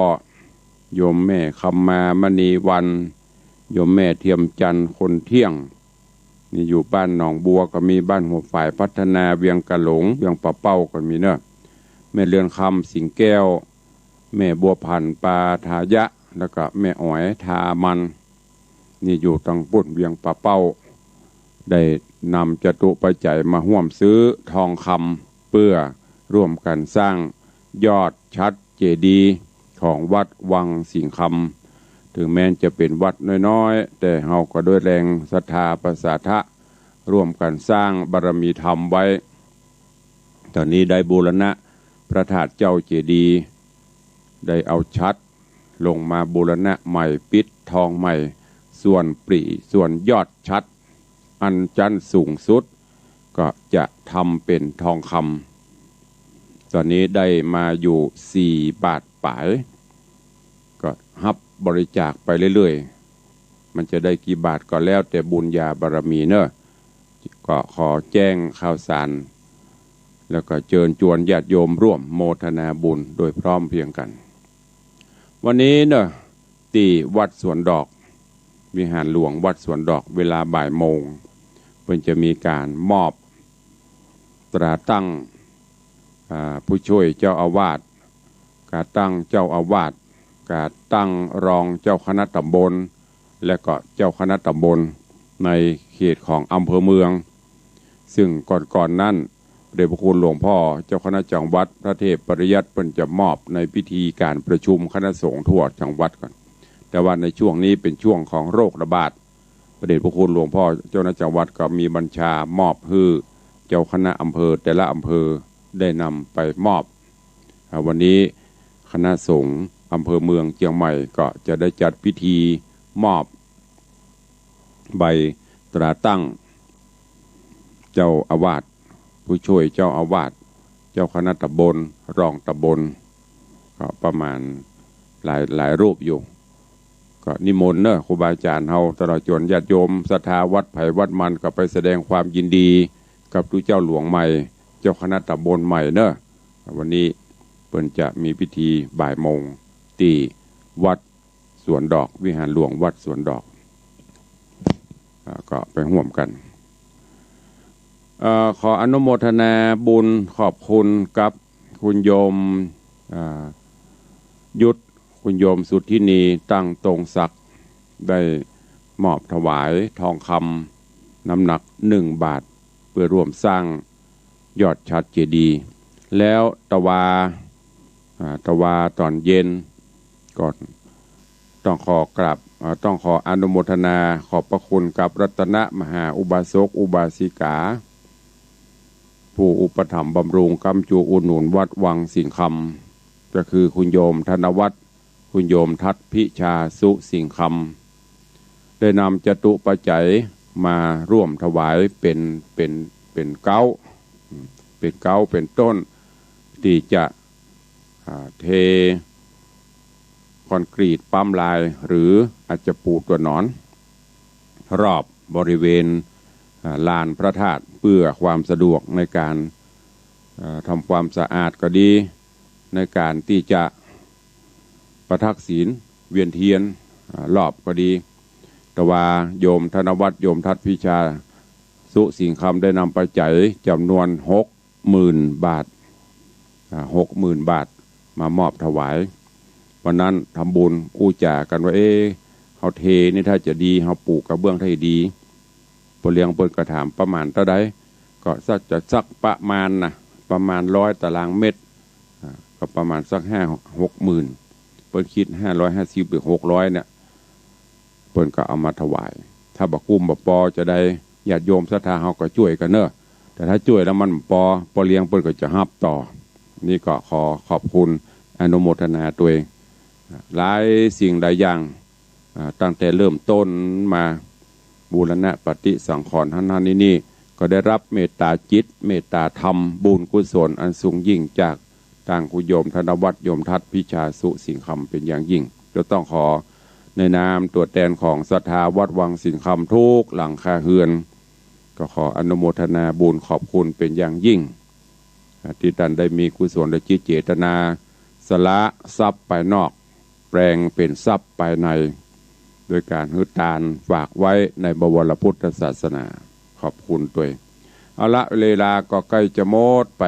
โยมแม่คำมามณีวรรณ โยมแม่เทียมจันทร์ คนเที่ยง นี่อยู่บ้านหนองบัวก็มี บ้านหัวฝายพัฒนา เวียงกะหลง เวียงป่าเป้าก็มีเนอะ แม่เรือนคำ สิงห์แก้ว แม่บัวผัน ปาทายะ แล้วก็แม่อ๋อย ทามัน นี่อยู่ตางปุ้น เวียงป่าเป้า ได้นำจตุปัจจัยมาฮ่วมซื้อทองคำ เปื้อร่วมกั๋นสร้างยอดฉัตรเจดีย์ของวัดวังสิงห์คำ เถิงแม้นจะเป๋นวัดน้อยๆ แต่เฮาก็ด้วยแรงศรัทธาผสาทะ ร่วมกั๋นสร้างบารมีธรรมไว้ ต๋อนนี้ได้บูรณะพระธาตุเจ้าเจดีย์ ได้เอาฉัตรลงมาบูรณะใหม่ ปิดทองใหม่ ส่วนปลีส่วนยอดฉัตร อันจั้นสูงสุด ก็จะทำเป๋นทองคำ ต๋อนนี้ได้มาอยู่สี่บาทป๋าย ก็ฮับบริจาคไปเรื่อยๆ มันจะได้กี่บาทก็แล้วแต่บุญญาบารมีเนอะ ก็ขอแจ้งข่าวสาร แล้วก็เจิญจวนญาติโยมร่วมโมทนาบุญโดยพร้อมเพรียงกั๋น วันนี้เนอะ ตี้วัดสวนดอก วิหารหลวงวัดสวนดอก เวลาบ่ายโมง เปิ้นจะมีก๋านมอบตราตั้ง อ่า ผู้ช่วยเจ้าอาวาส ก๋านตั้งเจ้าอาวาส ก๋านตั้งรองเจ้าคณะต๋ำบล และก็เจ้าคณะต๋ำบลในเขตของอำเภอเมือง ซึ่งก่อนๆ นั้น พระเดชพระคุณหลวงพ่อเจ้าคณะจังหวัดพระเทพปริยัติเปิ้นจะมอบในพิธีก๋านประชุมคณะสงฆ์ทั่วจังหวัดก่อน แต่ว่าในช่วงนี้เป๋นช่วงของโรคระบาด พระเดชพระคุณหลวงพ่อเจ้าคณะจังหวัดก็มีบัญชามอบหื้อเจ้าคณะอำเภอแต่ละอำเภอได้นำไปมอบ อ่า วันนี้คณะสงฆ์อำเภอเมืองเจียงใหม่ก็จะได้จัดพิธีมอบใบตราตั้งเจ้าอาวาส ผู้ช่วยเจ้าอาวาส เจ้าคณะต๋ำบล รองต๋ำบล ก็ประมาณหลาย หลายรูปอยู่ ก็นิมนต์เนาะ ครูบาอาจ๋ารย์เฮา ตลอดจ๋นญาติโยมศรัทธาวัดไผวัดมัน ก็ไปแสดงความยินดีกับตุ๊เจ้าหลวงใหม่ เจ้าคณะต๋ำบลใหม่เนาะ วันนี้เปิ้นจะมีพิธีบ่ายโมง ตี้วัดสวนดอก วิหารหลวงวัดสวนดอก อ่า ก็ไปฮ่วมกั๋น เอ่อ ขออนุโมทนาบุญขอบคุณกับคุณโยม อ่า ยุทธ คุณโยมสุทธินี ตั้งตรงศักดิ์ ได้มอบถวายทองคำน้ำหนักหนึ่งบาท เปื้อร่วมสร้างยอดฉัตรเจดีย์ แล้วตะวา อ่า ตะวาต๋อนเย็นก่อน ต้องขอกราบ อ่า ต้องขออนุโมทนาขอบพระคุณกับรัตนมหาอุบาสกอุบาสิกา ผู้อุปถัมภ์บำรุงค้ำจูอุดหนุนวัดวังสิงห์คำ ก็คือคุณโยมธนวัฒน์ คุณโยมทัศน์พิชาสุสิงห์คำ ได้นำจตุปัจจัยมาร่วมถวายเป๋น เป๋น เป๋นเก๊า เป๋นเก๊าเป๋นต้น ตี้จะ อ่า เทคอนกรีตปั๊มลาย หรืออาจจะปูตั๋วหนอน รอบบริเวณ อ่า ลานพระธาตุ เพื่อความสะดวกในการ อ่า ทำความสะอาดก็ดี ในการตี้จะประทักษิณเวียนเทียน อ่า รอบก็ดี ตะวาโยมธนวัฒน์ โยมทัศน์พิชาสุสิงห์คำ ได้นำปัจจัยจ๋ำนวนหกหมื่นบาท อ่า หกหมื่นบาท มามอบถวาย วันนั้นทำบุญอู้จ๋ากั๋นว่า เอ๊ะ เฮาเทนี่ถ้าจะดี เฮาปูกระเบื้องถ้าจะดี ป้อเลี้ยงเปิ้นก็ถามประมาณเต้าใด ก็สักจะสักประมาณนะ ประมาณร้อยตารางเมตร อ่า ก็ประมาณสักห้าหกหมื่น เปิ้นกึ๊ดห้าร้อยห้าสิบหรือหกร้อยเนี่ย เปิ้นก็เอามาถวาย ถ้าบ่กุ้มบ่ปอจะใด ญาติโยมศรัทธาเฮาก็จ้วยกั๋นเนาะ แต่ถ้าจ้วยแล้วมันบ่ปอ ป้อเลี้ยงเปิ้นก็จะฮับต่อ นี่ก็ขอขอบคุณอนุโมทนาตวย หลายสิ่งหลายอย่าง อ่า ตั้งแต่เริ่มต้นมา บูรณะปฏิสังขรณ์หั้นๆ นี่ๆ ก็ได้รับเมตตาจิต เมตตาธรรม บุญกุศลอันสูงยิ่งจากตางคุณโยมธนวัฒน์ โยมทัศน์พิชาสุสิงห์คำ เป๋นอย่างยิ่ง ก็ต้องขอในนามตั๋วแตนของศรัทธาวัดวังสิงห์คำทุกหลังคาเฮือน ก็ขออนุโมทนาบุญขอบคุณเป๋นอย่างยิ่ง อ่า ตี้ต้านได้มีกุศลจิตเจตนา สละทรัพย์ภายนอก แปลงเป๋นทรัพย์ภายใน โดยก๋านหื้อตานฝากไว้ในบวรพุทธศาสนา ขอบคุณตวย เอาละ เวลาก็ใก้จะหมดไป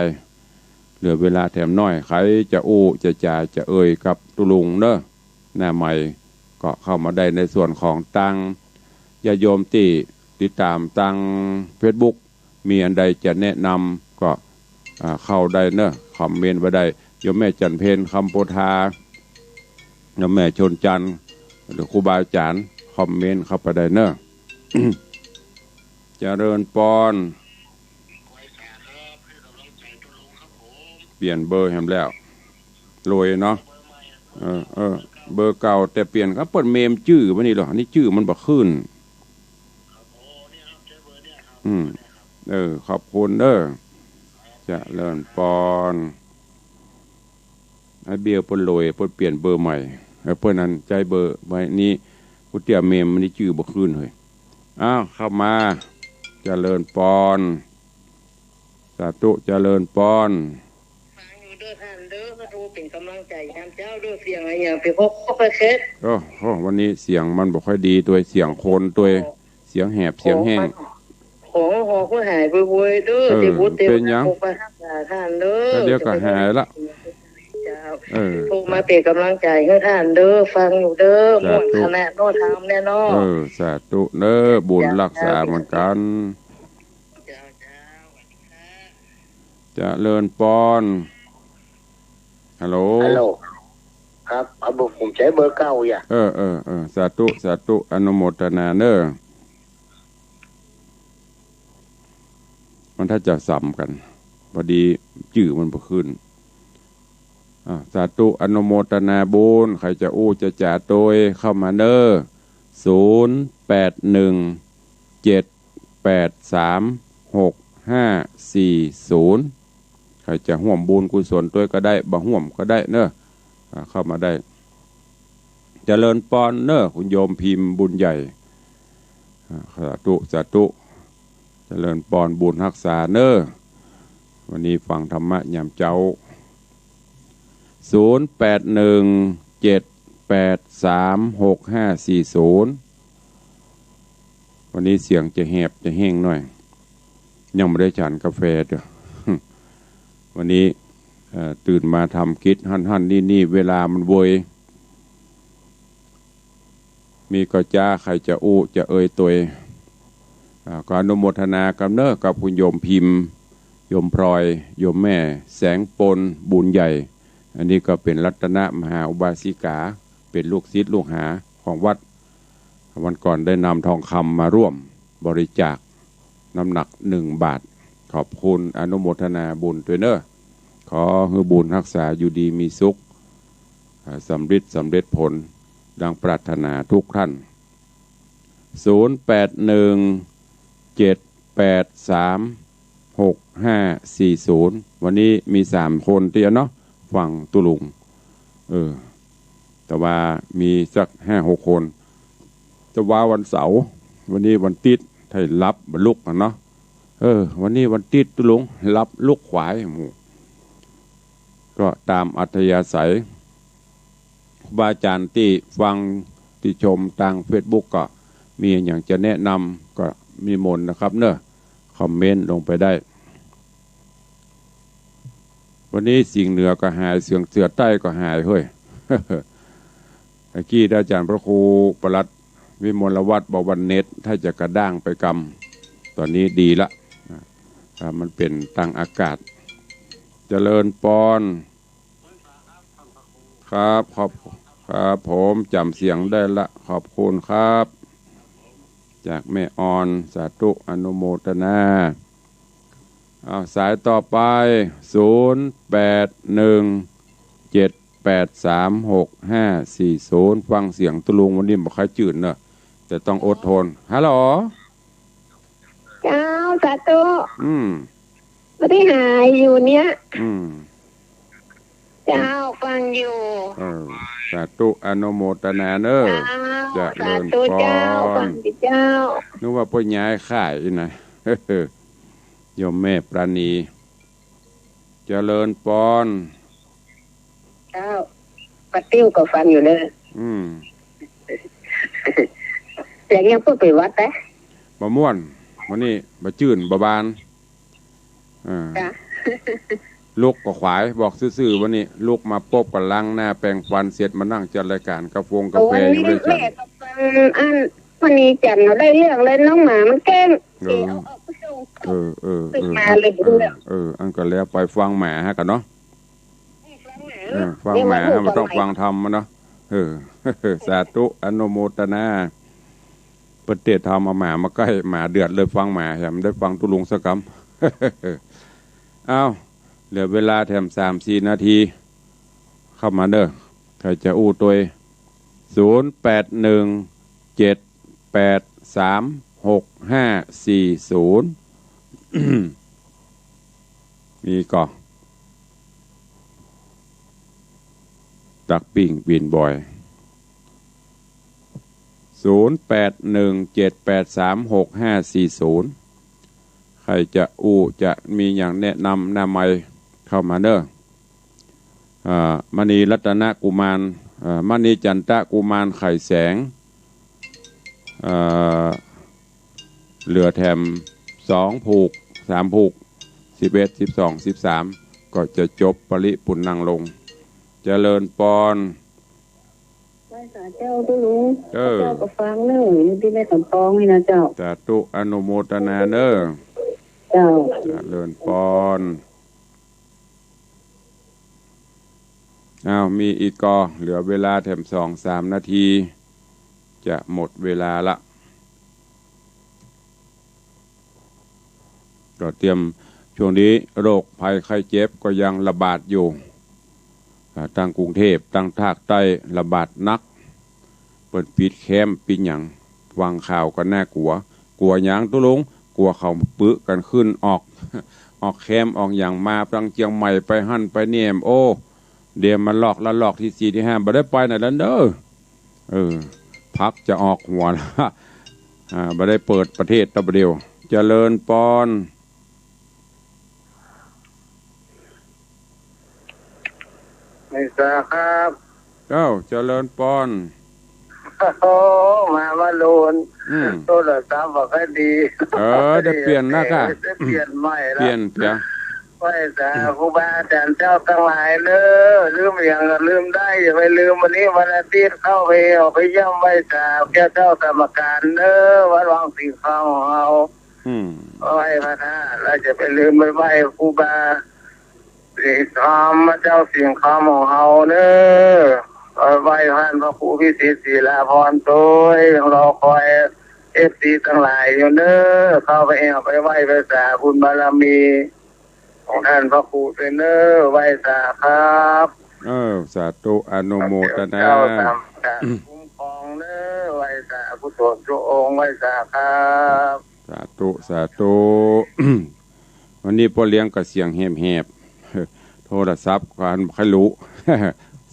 เหลือเวลาแถมน้อย ใผจะอู้จะจ๋าจะเอ่ยกับตุ๊ลุงเนาะ หน้าใหม่ก็เข้ามาได้ ในส่วนของตางญาติโยมตี้ติดต๋ามตางเฟซบุ๊ก มีอันใดจะแนะนำก็ อ่า เข้าได้เนาะ คอมเมนต์ไว้ได้ โยมแม่จันเพ็ญ คำโพธา โยมแม่ชนจันทร์ หรือครูบาอาจ๋ารย์ คอมเมนต์เข้าไปได้เนาะ เจริญปอน เปลี่ยนเบอร์แหมแล้ว รวยเนาะ เออ เออ เบอร์เก่าแต่เปลี่ยน ก็เปิ้นเมมจื้อไว้นี่เหรอ อันนี้จื้อมันบ่ขึ้น อืม เออ ขอบคุณเด้อ เจริญปอน ไอ้เบี้ยวเปิ้นรวย เปิ้นเปลี่ยนเบอร์ใหม่ เออ เปิ้นนั้นใจ๊เบอร์ใหม่นี้ กูเตี้ยเมมมันนี่จื้อบ่ขึ้นเฮ้ย อ้าว เข้ามา เจริญปอน สาธุ เจริญปอน ฟังอยู่เด้อท่านเด้อ มาดูเป๋นก๋ำลังใจ๋ยามเจ๊าเด้อ เสียงอะหยังเป๋นคอกๆ แคกๆ โอ้โห วันนี้เสียงมันบ่ค่อยดีตวย เสียงคนตวย เสียงแหบ เสียงแห้ง ของมัน ของหอก็หายไปเว้ยเด้อ เออ เตะบุเตะ เป๋นหยัง ปกปักรักษาท่านเด้อ แล้วเดี๋ยวก็หายละ เจ้า เออ โทรมาเป๋นก๋ำลังใจ๋หื้อต้านเน่อ ฟังอยู่เน่อ สาธุ ม่วนขนาดเนาะ ธรรมเนี่ยเนาะ เออ สาธุเน่อ บุญฮักษาเหมือนกั๋น เจ้า เจ้า เจ้า สวัสดีค่ะ เจริญปอน ฮัลโหล ฮัลโหล ครับ เอาเบอร์ ผมใจ๊เบอร์เก่าอย่า เออ เออ เออ สาธุ สาธุ อนุโมทนาเน่อ มันถ้าจะซ้ำกั๋น พอดีจื้อมันบ่ขึ้น อ่ะ สาธุ อนุโมทนาบุญ ใผจะอู้จะจ๋าตวย เข้ามาเน่อ ศูนย์แปดหนึ่งเจ็ดแปดสามหกห้าสี่ศูนย์ ใผจะฮ่วมบุญกุศลตวยก็ได้ บ่ฮ่วมก็ได้เน่อ อ่า เข้ามาได้ เจริญปอนเน่อ คุณโยมพิมพ์บุญใหญ่ อ่า สาธุ สาธุ เจริญปอนบุญฮักษาเน่อ วันนี้ฟังธรรมะยามเจ๊า ศูนย์แปดหนึ่งเจ็ดแปดสามหกห้าสี่ศูนย์ วันนี้เสียงจะแหบจะแห้งหน่อย ยังบ่ได้ฉันกาแฟเตื้อ วันนี้ เอ่อ ตื่นมาทำกิจหั้นๆ นี่ๆ เวลามันเวย มีก็จ๊า ใผจะอู้จะเอ่ยตวย อ่า ก็อนุโมทนากั๋นเน่อ กับคุณโยมพิมพ์ โยมพลอย โยมแม่แสงปน บุญใหญ่ อันนี้ก็เป๋นรัตนมหาอุบาสิกา เป๋นลูกศิษย์ลูกหาของวัด วันก่อนได้นำทองคำมาร่วมบริจาค น้ำหนักหนึ่งบาท ขอบคุณ อนุโมทนาบุญตวยเน่อ ขอหื้อบุญฮักษาอยู่ดีมีสุข อ่า สำริดสำเร็จผลดังปรารถนาทุกท่าน ศูนย์แปดหนึ่งเจ็ดแปดสามหกห้าสี่ศูนย์ วันนี้มีสามคนเตี้ยเนาะ ฟังตุ๊ลุง เออ แต่ว่ามีสักห้าหกคน แต่ว่าวันเสาร์ วันนี้วันติ๊ด ใผหลับบ่ลุกอะเนาะ เออ วันนี้วันติ๊ดตุ๊ลุง หลับลุกขวายหมู่ ก็ต๋ามอัธยาศัย ครูบาอาจ๋ารย์ตี้ฟังตี้ชมตางเฟซบุ๊กก็มีอะหยังจะแนะนำก็นิมนต์นะครับเนาะ คอมเมนต์ลงไปได้ วันนี้สิงห์เหนือก็หาย เสือ เสือใต้ก็หายเฮ้ย ตะกี้อาจ๋ารย์พระครูปลัดวิมลวัฒน์บอกว่าเน็ตถ้าจะกระด้างไปกำ ต๋อนนี้ดีละ อ่า มันเป๋นตางอากาศ เจริญปอน ครับ ขอบ ครับผม จ๋ำเสียงได้ละ ขอบคุณครับ จากแม่ออน สาธุ อนุโมทนา เอา สายต่อไป ศูนย์แปดหนึ่งเจ็ดแปดสามหกห้าสี่ศูนย์ ฟังเสียงตุ๊ลุงวันนี้บ่ค่อยจื้นเนาะ แต่ต้องอดทน ฮัลโหล เจ้า สาธุ อืม บ่ได้หายอยู่เนี่ย อืม เจ้า ฟังอยู่ เออ สาธุ อนุโมทนาเน่อ เจ้า เจริญปอน สาธุเจ้า ฟังอยู่เจ้า นึกว่าป้อย้ายค่ายนะ โยมแม่ปราณี เจริญปอน เจ้า ป้าติ้วก็ฟังอยู่เน่อ อืม เสียงยังเปิ้นไปวัดนะ บ่ม่วน วันนี้บ่จื้น บ่บาน อ่า จ้ะ ลุกก็ขวาย บอกซื่อๆ วันนี้ ลุกมาปุ๊บก็ล้างหน้าแปรงฟันเสร็จ มานั่งจัดรายการ กาฟงกาแฟ โอ้ ยังบ่ได้จัด แม่ก็ฟังอัน วันนี้จันทร์เราได้เรื่องเลย น้องหมามันแกล้ง เออ เดี๋ยวเอาออกไปส่ง เออ เออ เออ มาเลย เออ เรื่อง เออ อันก็แล้วไป ฟังหมาฮะกันเนาะ ฟังหมา เออ ฟังหมา เดี๋ยวมา บ่ต้องฟังธรรมมันเนาะ เออ สาธุ อนุโมทนา เปิ้นเตรียมเอาหมามาใก้ หมาเดือดเลย ฟังหมา แหมได้ฟังตุ๊ลุงสักกำ เอ้า เหลือเวลาแถมสามสี่นาที เข้ามาเน่อ ใผจะอู้ตวย ศูนย์แปดหนึ่งเจ็ดแปดสามหกห้าสี่ศูนย์ มีก่อ ตักปิ้งบินบ่อย ศูนย์แปดหนึ่งเจ็ดแปดสามหกห้าสี่ศูนย์ ใผจะอู้จะมีหยังแนะนำหน้าไมค์เข้ามาเน่อ อ่า มณีรัตนกุมาร อ่า มณีจันทกุมารไข่แสง อ่า เหลือแถมสองผูก สามผูก สิบเอ็ด สิบสอง สิบสาม ก็จะจบปริปุณณังลง เจริญปอน ไหว้สาเจ้าตุ๊ลุง เออ เจ้าก็ฟังเน่อ อยู่ตี้แม่กำปองนี่นะเจ้า สาธุ อนุโมทนาเน่อ เจ้า เจริญปอน อ้าว มีอีกก่อ เหลือเวลาแถมสองสามนาที จะหมดเวลาละ ก็เตรียม ช่วงนี้โรคภัยไข้เจ็บก็ยังระบาดอยู่ อ่า ตังกรุงเทพฯ ตังภาคใต้ระบาดหนัก เปิ้นปิดแคมป์ปิดหยัง ฟังข่าวก็น่ากลัว กลัวหยังตุ๊ลุง กลัวเขาปึกกั๋นขึ้นออก ออกแคมป์ออกหยังมา ตังเจียงใหม่ไปหั้นไปนี่ โอ้ เดี๋ยวมาลอกละลอกตี้สี่ตี้ห้า บ่ได้ไปไหนแล้วเน่อ เออ ผักจะออกหัวละ อ่า บ่ได้เปิดประเทศตะบะเดียว เจริญปอน ไหว้สาครับ เจ้า เจริญปอน โอ้ มา มาโดน อืม โทรศัพท์บ่ค่อยดี เออ ได้เปลี่ยนแล้วก่ะ ได้เปลี่ยนใหม่แล้ว เปลี่ยนเสีย ไหว้สาครูบาอาจ๋ารย์เจ้าตังหลายเน่อ ลืมหยังก็ลืมได้ อย่าไปลืม วันนี้วันอาทิตย์ เข้าไปออกไปเยี่ยมไหว้สาเจ้า เจ้ากรรมการเน่อ วัดวังสิงห์คำของเฮา อืม ไหว้พระธาตุ แล้วจะไปลืมไปไหว้ครูบา สิงห์คำ พระเจ้าสิงห์คำของเฮาเน่อ เอ่อ ไหว้ท่านพระครูพิสิทธิ์ศิลาภรณ์โตย ยังรอคอยเอฟซีตังหลายอยู่เน่อ เข้าไปแอ่วไปไหว้ไปสาบุญบารมีของท่านพระครูโตยเน่อ ไหว้สาครับ เออ สาธุ อนุโมทนา เจ้าตามการคุ้มครองเน่อ ไหว้สากุศลทุกองค์ ไหว้สาครับ สาธุ สาธุ วันนี้ป้อเลี้ยงก็เสียงแหบๆ โทรศัพท์ก็บ่ค่อยรู้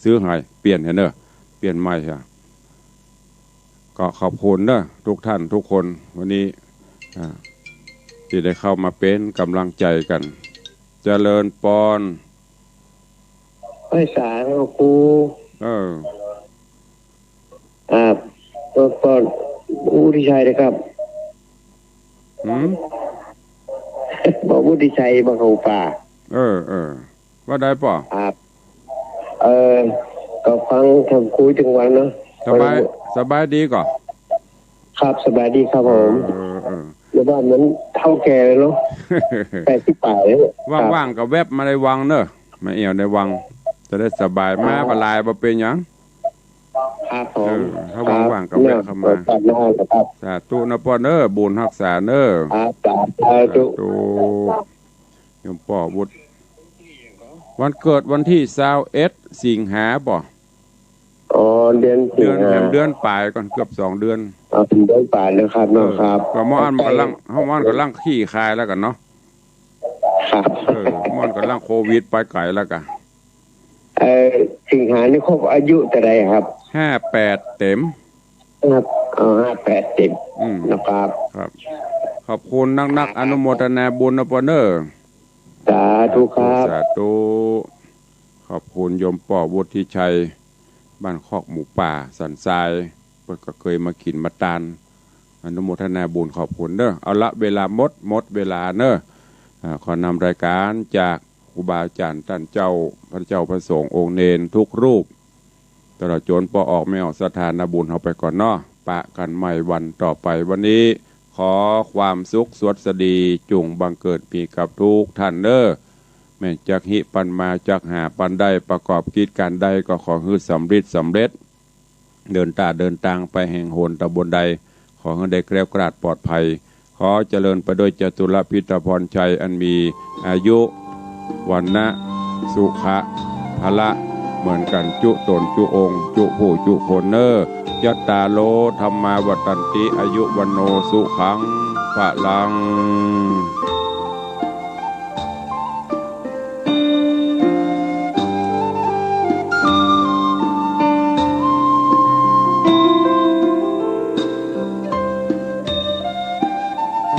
ซื้อใหม่ เปลี่ยนเถอะเน่อ เปลี่ยนใหม่เถอะ ก็ขอบคุณเน่อทุกท่านทุกคน วันนี้ อ่า ตี้ได้เข้ามาเป๋นก๋ำลังใจ๋กั๋น เจริญปอน ไหว้สาครับครู เออ อ่า ปอ ปอ วุฒิชัยนะครับ หืม ปอ วุฒิชัย บ่าเขาป่า เออ เออ ว่าใดป้อ ครับ เออ ก็ฟังธรรมครูตึงวันเนาะ สบาย สบายดีก่อ ครับ สบายดีครับผม เออ เออ เดี๋ยวว่าเหมือนเฒ่าแก่เลยเนาะ แปดสิบปลายแล้ว ครับ ว่างๆ ก็แว็บมาในวังเน่อ มาแอ่วในวัง จะได้สบาย อ๋อ มาบ่หลายบ่เป๋นหยัง ครับผม เออ ถ้าว่างๆ ก็แว็บเข้ามา ครับ ครับ สาธุนะป้อเน่อ บุญฮักษาเน่อ ครับ สาธุ สาธุ โยมป้อวุฒิ วันเกิดวันตี้ซาวเอ็ด สิงหาป้อ อ๋อ เดือนสิงหา เดือนแหมเดือนป๋ายก่อน เกือบสองเดือน อ๋อ เป๋นเดือนป๋ายแล้วครับ เนาะ ครับ ก็หม้ออั้นก็ลัง หม้ออั้นก็ลังคลี่คลายแล้วกั๋นเนาะ ครับ เออ หม้ออั้นก็ลังโควิดไปไก๋แล้วก่ะ เอ่อ สิงหานี่ครบอายุเต้าใดครับ ห้าแปดเต๋ม ครับ อ๋อ ห้าแปดเต๋ม อืม นะครับ ครับ ขอบคุณนักๆ อนุโมทนาบุญนะป้อเน่อ สาธุครับ สาธุ ขอบคุณโยมป้อวุฒิชัย บ้านคอกหมูป่า สันทราย เปิ้นก็เกยมากิ๋นมาตาน อนุโมทนาบุญขอบคุณเน่อ เอาละ เวลาหมด หมดเวลาเน่อ อ่า ขอนำรายการจากครูบาอาจ๋ารย์ต้านเจ้า พระเจ้าพระสงฆ์องค์เณรทุกรูป ตลอดจ๋นป้อออกแม่ออกสถานบุญเฮาไปก่อนเนาะ ปะกั๋นใหม่วันต่อไป วันนี้ขอความสุขสวัสดีจุ่งบังเกิดมีกับทุกท่านเน่อ แม่นจักฮิปันมาจักหาปันได้ ประกอบกิจก๋านใดก็ขอหื้อสำริดสำเร็จ เดินต้าเดินตางไปแห่งหนต๋ำบลใด ขอหื้อได้แคล้วคลาดปลอดภัย ขอเจริญไปด้วยจตุรพิธพรชัยอันมีอายุ วรรณะ สุขะ พละ เหมือนกั๋นจุ๊ต๋นจุ๊องค์ จุ๊ผู้จุ๊คนเน่อ จัตตาโร ธัมมา วัฑฒันติ อายุ วัณโณ สุขัง พลัง